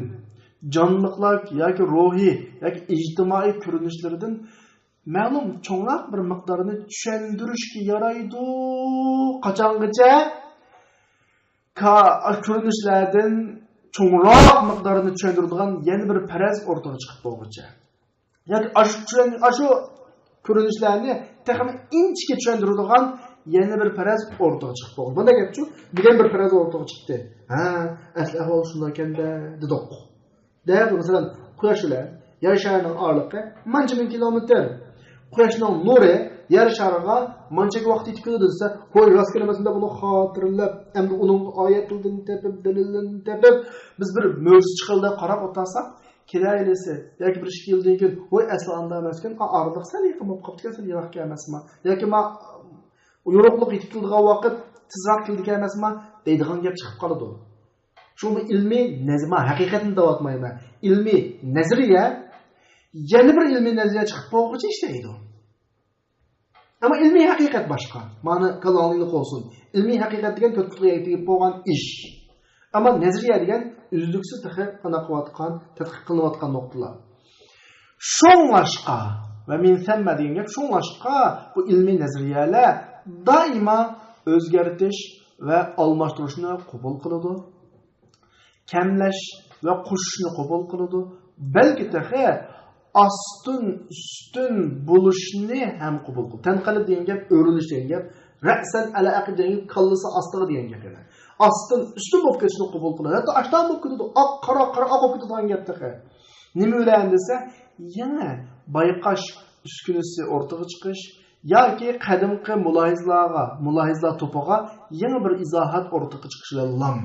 جانلىقلار ياكى روھىي ياكى ئىجتىمائىي كۆرۈنۈشلىرىدىن مەلۇم چوڭراق بىر مىقدارنى چۈشەندۈرۈشكە يارايدۇ. قاچانغىچە؟ كا-، كۆرۈنۈشلەردىن چوڭراق مىقدارنى چۈشەندۈرىدىغان يەنە بىر پەرەز ئوتتۇرىغا چىقىپ بولغۇچە. ياكى ئاشۇ چۈشەن-، ئاشۇ كۆرۈنۈشلەرنى تېخىمۇ ئىنچىكە چۈشەندۈرىدىغان يەنە بىر پەرەز ئورتىغا چىقىپ بولغان. بۇنداق گەپچۇ، بۈگۈن بىر پەرەز ئورتىغا چىقتى. ھە، ئەسلى ئەھۋال شۇنداق ئىكەن-دە، دېدۇق. دەپ، مەسىلەن، قۇياش بىلەن يەر شارىنىڭ ئارىلىقى مانچە مىڭ كىلومېتىر. قۇياشنىڭ نۇرى يەر شارىغا مانچە ۋاقىت يېتىپ كېلىدۇ دېسە، ھوي، راست كېلىمەسمىدە بۇنى خاتىرىلەپ، ئەمدى ئۇنىڭ ئايەتلىرىدىن تېپىپ، دەلىللىرىنى تېپىپ، بىز بىر مۆجىزە چىقىدۇ دەپ قاراپ ئولتۇرساق، كېلەيلىسە ياكى بىر ئىككى يىلدىن كېيىن، ۋاي، ئەسلى ئاندا ئەمەسكەن، ئا، ئارىلىق سەل يېقىن بولۇپ قاپتىكەن، سەل يىراق ئەمەسما؟ ياكى ما، يورۇقلۇق يېتىپ كېلىدىغان ۋاقىت تېزراق كېلىدىكەن ئەمەسما دەيدىغان گەپ چىقىپ قالىدۇ. شۇ بۇ ئىلمىي نەزما ھەقىقەتنى دەۋاتمايمەن. ئىلمىي نەزەرىيە يەنە بىر ئىلمىي نەزەرىيە چىقىپ بولغۇچە ئىشلەيدۇ. ئەمما ئىلمىي ھەقىقەت باشقا. مانا كاللاڭلىق بولسۇن. ئىلمىي ھەقىقەت دېگەن تۆت پۇتقا يەگىپ بولغان ئىش. ئەمما نەزەرىيە دېگەن ئۈزلۈكسىز تېخى قانداق قىلىۋاتقان، تەتقىق قىلىنىۋاتقان نۇقتىلار. شۇڭلاشقا ۋە مىن سەممە دېگەن گەپ، شۇڭلاشقا بۇ ئىلمىي نەزەرىيەلەر دائىما ئۆزگەرتىش ۋە ئالماشتۇرۇشنى قوبۇل قىلىدۇ. كەملەش ۋە قوشۇشنى قوبۇل قىلىدۇ. بەلكى تېخى ئاستىن ئۈستۈن بولۇشنى ھەم قوبۇل قىلىدۇ. تەنقەلىب دېگەن گەپ، ئۆرۈلۈش دېگەن گەپ، رەسەن ئەلە ئەقىب دېگەن گەپ، كاللىسى ئاستىغا دېگەن گەپ يەنە. ئاستىن ئۈستۈن بولۇپ كېتىشنى قوبۇل قىلىدۇ. ھەتتا ئاشتان بولۇپ كېتىدۇ، ئاق قارا، قارا ئاق بولۇپ كېتىدىغان گەپ تېخى. نېمە بىلەن دېسە، يېڭى بايقاش ئۈسكۈنىسى ئوتتۇرىغا چىقىش، ياكى قەدىمكى مۇلاھىزىلارغا، مۇلاھىزىلار توپىغا يېڭى بىر ئىزاھات ئوتتۇرىغا چىقىشى بىلەن.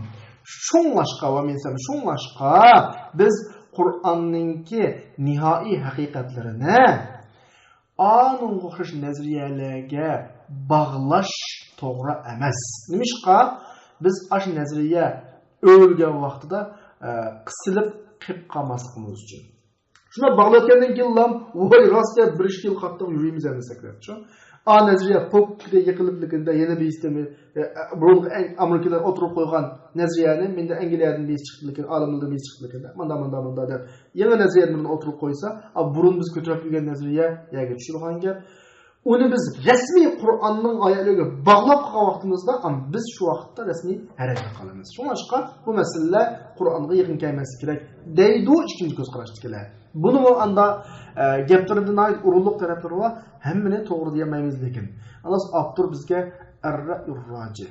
شۇڭلاشقا ۋە مىن سەممە، شۇڭلاشقا بىز قۇرئاننىڭكى نىھائىي ھەقىقەتلىرىنى ئانىڭغا ئوخشاش نەزەرىيەلەرگە باغلاش توغرا ئەمەس. نېمىشقا؟ بىز ئاشۇ نەزەرىيە ئۆرۈلگەن ۋاقتىدا، ئە، قىسىلىپ قېلىپ قالماسلىقىمىز ئۈچۈن. شۇنداق باغلىۋەتكەندىن كېيىنلا، ۋاي، راست گەپ، بىر ئىككى يىل قاتتىق يۈرىمىز ئەمدى سەكرەپ، شۇ. ئا، نەزەرىيە پوككىدە يېقىلىپلىكىندە يەنە بىر يېتىمى، ئە، ئە، بۇرۇنقى ئەڭ-، ئامېرىكىدا ئوتتۇرىغا قويغان نەزەرىيەنى، مەندە ئەنگلىيەدىن بىرسى چىقىپلىكىن، ئالىملاردىن بىرسى چىقىپلىكىن، مۇنداق، مۇنداق، مۇنداق دەپ، يېڭى نەزەرىيەنى بىرىنى ئوتتۇرىغا قويسا، ئا، بۇرۇن بىز كۆتۈرۈپ يۈرگەن نەزەرىيە يەرگە چۈشىدىغان گەپ. ئۇنى بىز رەسمىي قۇرئاننىڭ ئايەتلىرىگە باغلاپ قىلغان ۋاقتىمىزدا، ئەم، بىز شۇ ۋاقىتتا رەسمىي ھەرەجگە قالىمىز. شۇڭلاشقا بۇ مەسىلىلەر قۇرئانغا يېقىن كەلمەسلىكى كېرەك دەيدۇ ئىككىنچى كۆز قاراشتىكىلەر. بۇنىمۇ ئاندا، ئە، گەپلىرىدە ناھايىتى ئورۇنلۇق تەرەپلىرى بار، ھەممىنى توغرا دېيەلمەيمىز، لېكىن ئاپتور بىزگە ئەررەئيۇر راجى،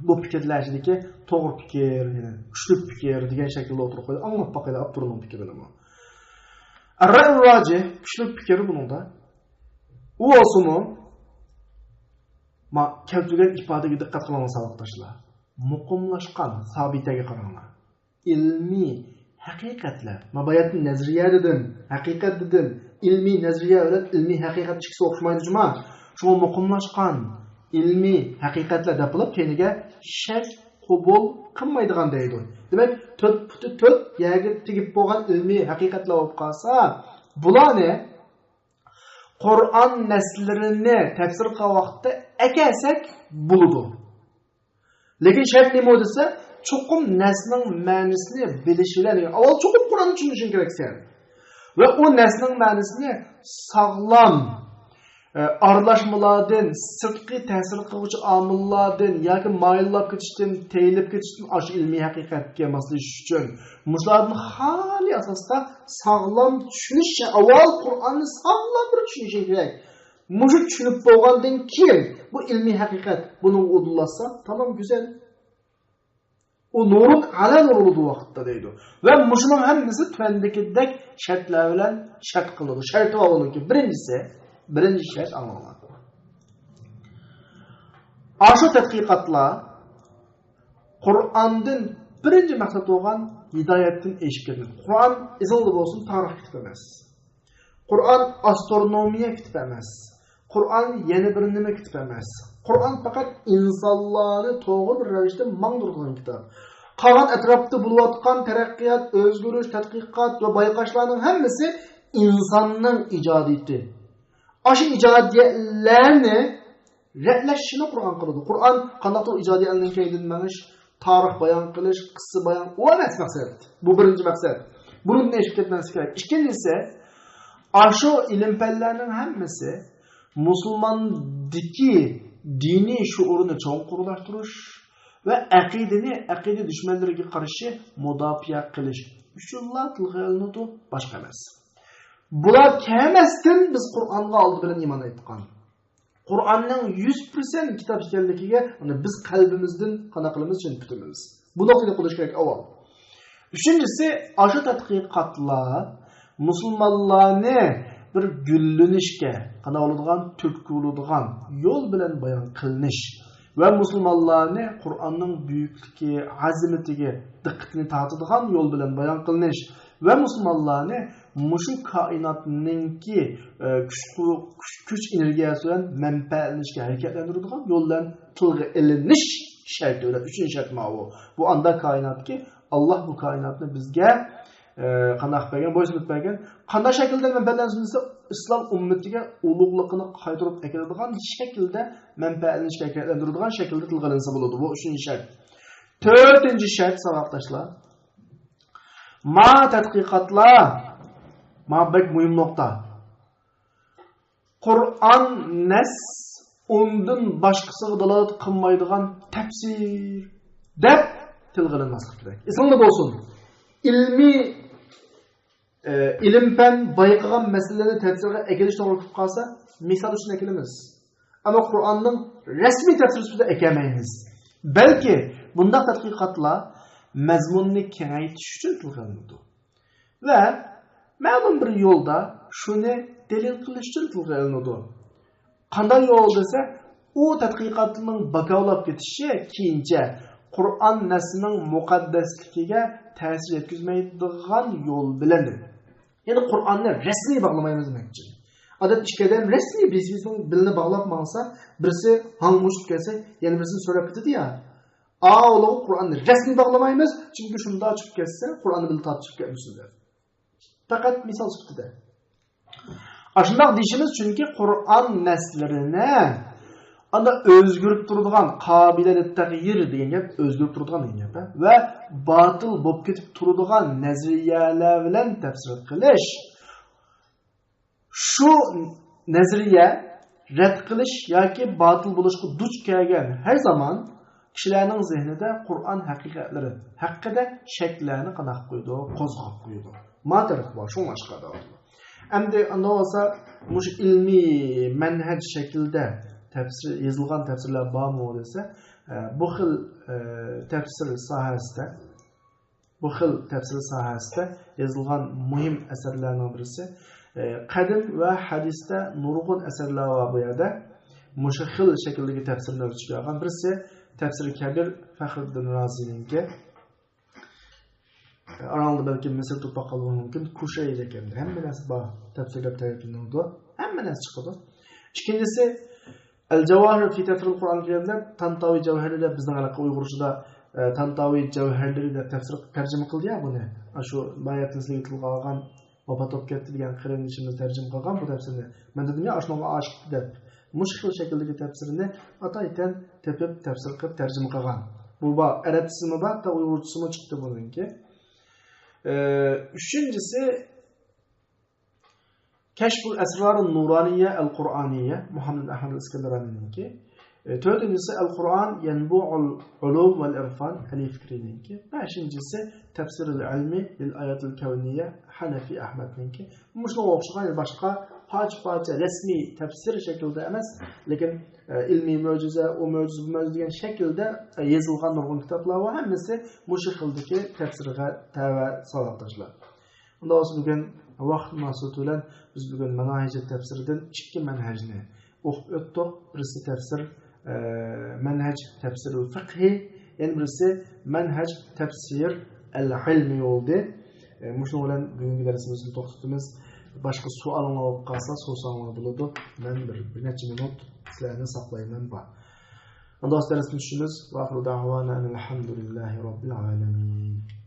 بۇ پىكىرلەر ئىچىدىكى توغرا پىكىر، يەنى كۈچلۈك پىكىر دېگەن شەكىلدە ئوتتۇرىغا قويدى. ئاڭلاپ باقايلى ئاپتورنىڭ پىكرىنىمۇ. ئەررەئيۇر راجى، كۈچلۈك پىكىر بۇنىڭدا. ئۇ بولسىمۇ، ما كەلتۈرگەن ئىپادىگە دىققەت قىلىڭلار، ساۋاقداشلار. مۇقىملاشقان سابىتەگە قاراڭلار. ئىلمىي ھەقىقەتلەر. ما باياتىن نەزەرىيە دېدىم، ھەقىقەت دېدىم. ئىلمىي نەزەرىيە بىلەن ئىلمىي ھەقىقەت ئىككىسى ئوخشىمايدۇ جۇما. شۇڭا مۇقىملاشقان ئىلمىي ھەقىقەتلەر دەپ بولۇپ، كەينىگە شەرت قوبۇل قىلمايدىغان دەيدۇ. دېمەك، تۆت پۇتى تۆت يەرگە تېگىپ بولغان ئىلمىي ھەقىقەتلەر بولۇپ قالسا، بۇلارنى قۇرئان نەسلىرىنى تەپسىر قىلغان ۋاقىتتا ئەكەلسەك بولىدۇ. لېكىن شەرت نېمە دېسە، چوقۇم نەسنىڭ مەنىسىنى بىلىش بىلەن، ئاۋۋال چوقۇم قۇرئاننى چۈشىنىشىڭ كېرەكسەن. ۋە ئۇ نەسنىڭ مەنىسىنى ساغلام، ئە، ئارىلاشمىلاردىن، سىرتقى تەسىر قىلغۇچى ئامىللاردىن ياكى مايىللاپ كېتىشتىن، تېيىلىپ كېتىشتىن ئاشۇ ئىلمىي ھەقىقەتكە ماسلىشىش ئۈچۈن مۇشۇلاردىن خالىي ئاساستا ساغلام چۈشىنىش، ئاۋۋال قۇرئاننى ساغلام بىر چۈشىنىشىڭ كېرەك. مۇشۇ چۈشىنىپ بولغاندىن كېيىن بۇ ئىلمىي ھەقىقەت بۇنىڭغا ئۇدۇللاشسا، تامام گۈزەل. ئۇ نۇرۇن ئەلە نۇر بولىدۇ ۋاقىتتا دەيدۇ. ۋە مۇشۇنىڭ ھەممىسى تۆۋەندىكىدەك شەرتلەر بىلەن شەرت قىلىنىدۇ. شەرتى بار بۇنىڭكى. بىرىنچىسى، بىرىنچى شەرت ئاڭلاڭلار. ئاشۇ تەتقىقاتلار قۇرئاندىن بىرىنچى مەقسەت بولغان ھىدايەتتىن ئېشىپ كەتمەيدۇ. قۇرئان ئېزىلدى بولسۇن، تارىخ كىتاب ئەمەس. قۇرئان ئاسترونومىيە كىتاب ئەمەس. قۇرئان يەنە بىر نېمە كىتاب ئەمەس. قۇرئان پەقەت ئىنسانلارنى توغرا بىر رەۋىشتە ماڭدۇرىدىغان كىتاب. قالغان ئەتراپتا بولۇۋاتقان تەرەققىيات، ئۆزگىرىش، تەتقىقات ۋە بايقاشلارنىڭ ھەممىسى ئىنساننىڭ ئىجادىيىتى. ئاشۇ ئىجادىيەتلەرنى رەتلەشنى قۇرئان قىلىدۇ. قۇرئان قانداقتۇر ئىجادىيەتلەرنىڭ كەينىدىن مېڭىش، تارىخ بايان قىلىش، قىسسە بايان، ئۇ ئەمەس مەقسەت. بۇ بىرىنچى مەقسەت. بۇنىڭدىن ئېشىپ كەتمەسلىك كېرەك. ئىككىنچىسى، ئاشۇ ئىلىم پەنلەرنىڭ ھەممىسى مۇسۇلماندىكى دىنىي شوئۇرنى چوڭقۇرلاشتۇرۇش ۋە ئەقىدىنى ئەقىدە دۈشمەنلىرىگە قارشى مۇداپىئە قىلىش ئۈچۈنلا تىلغا ئېلىنىدۇ، باشقا ئەمەس. بۇلار كەلمەستىن بىز قۇرئانغا ئالدى بىلەن ئىمان ئېيتقان. قۇرئاننىڭ يۈز پىرسەنت كىتاب ئىكەنلىكىگە، ئۇنى بىز قەلبىمىزدىن قانداق قىلىمىز؟ چىڭ پۈتىمىز. بۇ نۇقتىنى قويۇش كېرەك ئاۋۋال. ئۈچىنچىسى، ئاشۇ تەتقىقاتلار مۇسۇلمانلارنى بىر گۈللىنىشكە، قانداق بولىدىغان، تۈرتكە بولىدىغان يول بىلەن بايان قىلىنىش ۋە مۇسۇلمانلارنى قۇرئاننىڭ بۈيۈكلۈكى، ئەزىمىتىگە دىققىتىنى تارتىدىغان يول بىلەن بايان قىلىنىش ۋە مۇسۇلمانلارنى مۇشۇ كائىناتنىڭكى، ئە، كۈچ، كۈچ، كۈچ ئېنېرگىيەسى بىلەن مەنپەئەتلىنىشكە ھەرىكەتلەندۈرىدىغان يول بىلەن تىلغا ئېلىنىش شەرتى بىلەن، ئۈچىنچى شەرت ماۋۇ. بۇ ئاندا كائىناتتىكى، ئاللا بۇ كائىناتنى بىزگە، ئە، قانداق بەرگەن، بويسۇنۇپ بەرگەن. قانداق شەكىلدە مەنپەئەتلەنسۇن دېسە، ئىسلام ئۈممىتىگە ئۇلۇغلۇقىنى قايتۇرۇپ ئەكېلىدىغان شەكىلدە مەنپەئەتلىنىشكە ھەرىكەتلەندۈرىدىغان شەكىلدە تىلغا ئېلىنسا بولىدۇ. بۇ ئۈچىنچى شەرت. تۆتىنچى شەرت، ساۋاقداشلار. ما تەتقىقاتلار، ما بەك مۇھىم نۇقتا. قۇرئان نەس ئۇندىن باشقىسىغا دالالەت قىلمايدىغان تەپسىر دەپ تىلغا ئېلىنماسلىق كېرەك. ئېسىڭدە بولسۇن، ئىلمىي، ئە، ئىلىم-پەن بايقىغان مەسىلىلەرنى تەپسىرگە ئەكېلىش توغرا كېلىپ قالسا، مىسال ئۈچۈن ئەكېلىمىز. ئەمما قۇرئاننىڭ رەسمىي تەپسىرى سۈپىتىدە ئەكەلمەيمىز. بەلكى بۇنداق تەتقىقاتلار مەزمۇننى كېڭەيتىش ئۈچۈن تىلغا ئېلىنىدۇ. ۋە مەلۇم بىر يولدا شۇنى دەلىل قىلىش ئۈچۈن تىلغا ئېلىنىدۇ. قانداق يول دېسە، ئۇ تەتقىقاتنىڭ باكاۋلاپ كېتىشى كېيىنچە قۇرئان نەسسىنىڭ مۇقەددەسلىكىگە تەسىر يەتكۈزمەيدىغان يول بىلەن. يەنى قۇرئاننى رەسمىي باغلىمايمىز دېمەكچى. ئادەتتە ئىككى ئادەم رەسمىي بىز-بىزنىڭ بىلىنى باغلاپ ماڭسا، بىرسى ھاڭ چۈشۈپ كەتسە، يەنە بىرسىنى سۆرەپ كېتىدۇ يا. ئاۋۇلىغۇ قۇرئاننى رەسمىي باغلىمايمىز، چۈنكى شۇنداق چۈشۈپ كەتسە، قۇرئاننى بىللە تارتىشىپ كەتمىسۇن دەپ. پەقەت مىسال سۈپىتىدە. ئاشۇنداق دېيىشىمىز، چۈنكى قۇرئان نەسلىرىنى ئانا ئۆزگىرىپ تۇرىدىغان، قابىلە لىتتەغيىر دېگەن گەپ، ئۆزگىرىپ تۇرىدىغان دېگەن گەپ، ھە؟ ۋە باتىل بولۇپ كېتىپ تۇرىدىغان نەزەرىيەلەر بىلەن تەپسىر قىلىش. شۇ نەزەرىيە رەت قىلىش ياكى باتىل بولۇشقا دۇچ كەلگەن ھەر زامان كىشىلەرنىڭ زېھنىدە قۇرئان ھەقىقەتلىرى ھەققىدە شەكلەرنى قانداق قويىدۇ؟ قوزغاپ قويىدۇ. ما تەرىپى بار، شۇڭلاشقا دەۋاتىدۇ. ئەمدى ئانداق بولسا، مۇشۇ ئىلمىي مەنھەج شەكلىدە تەپسىر، يېزىلغان تەپسىرلەر بارمۇ دېسە، ئە، بۇ خىل، ئە، تەپسىر ساھەسىدە، بۇ خىل تەپسىر ساھەسىدە يېزىلغان مۇھىم ئەسەرلەرنىڭ بىرسى، ئە، قەدىم ۋە ھەدىستە نۇرغۇن ئەسەرلەر بار بۇ يەردە. مۇشۇ خىل شەكىلدىكى تەپسىرنى ئۆز ئىچىگە ئالغان بىرسى تەپسىرى كەبىر فەخرۇددىن رازىنىڭكى. ئاراڭلاردا بەلكىم مىسىر تۇرپاق قالغىنى مۇمكىن، كۇشەيرى ئىكەن. ھەممە نەرسە بار، تەپسىر دەپ تەرىپلىنىدۇ. ھەممە نەرسە چىقىدۇ. ئىككىنچىسى، ئەل جاۋاھىر في تەفسىرىل قۇرئان كەرىم دەپ تانتاۋى جەۋھەرى دەپ بىزنىڭ ھېلىقى ئۇيغۇرچىدا، ئە، تانتاۋى جەۋھەرلىرى دەپ تەپسىر تەرجىمە قىلدى يا بۇنى. ئاشۇ باياتىن سىزگە تىلغا ئالغان، ۋاپات بولۇپ كەتتى دېگەن قېرىندىشىمىز تەرجىمە قىلغان بۇ تەپسىرنى. مەن دېدىم يا، ئاشۇنىڭغا ئاشىقتى دەپ. مۇشۇ خىل شەكىلدىكى تەپسىرنى ئاتايتەن تېپىپ تەپسىر قىلىپ تەرجىمە قىلغان. بۇ بار، ئەرەبچىسىمۇ بار، ھەتتا ئۇيغۇرچىسىمۇ چىقتى بۇنىڭكى. ئە، ئۈچىنچىسى، كەشفۇل ئەسرارىن نۇرانىيە ئەل قۇرئانىيە، مۇھەممەد ئەھمەد ئىسكەندەرانىنىڭكى. ئە، تۆتىنچىسى، ئەل قۇرئان يەنبۇئۇل ئۇلۇم ۋەل ئىرفان، ئەلى فىكرىنىڭكى. بەشىنچىسى، تەفسىرۇل ئىلمى لىل ئاياتىل كەۋنىيە، ھەنەفى ئەھمەدنىڭكى. مۇشۇنىڭغا ئوخشىغان باشقا پارچە-پارچە رەسمىي تەپسىر شەكلىدە ئەمەس، لېكىن، ئە، ئىلمىي مۆجىزە، ئۇ مۆجىزە، بۇ مۆجىزە دېگەن شەكىلدە، ئە، يېزىلغان نۇرغۇن كىتابلار بار. ھەممىسى مۇشۇ خىلدىكى تەپسىرگە تەۋە، ساۋاقداشلار. ئۇنداق بولسا بۈگۈن ۋاقىت مۇناسىۋىتى بىلەن بىز بۈگۈن ماناھىجەت تەپسىرىدىن ئىككى مەنھەجنى ئوقۇپ ئۆتتۇق. بىرسى تەپسىر، ئە، مەنھەج تەپسىرۇل فىقھى، يەنە بىرسى مەنھەج تەپسىر ئەل ئىلمى بولدى. ئە، مۇشۇنىڭ بىلەن بۈگۈنكى دەرسىمىزنى توختىتىمىز. باشقا سوئالىڭلار بولۇپ قالسا سورىساڭلار بولىدۇ. مەن بىر، بىر نەچچە مىنۇت سىلەرنى ساقلايمەن بار. ئاندىن دەرسنى چۈشىمىز. ۋە ئاخىرۇ دەئۋانا ئەنىل ھەمدۇلىللاھى رەببىل ئالەمىن.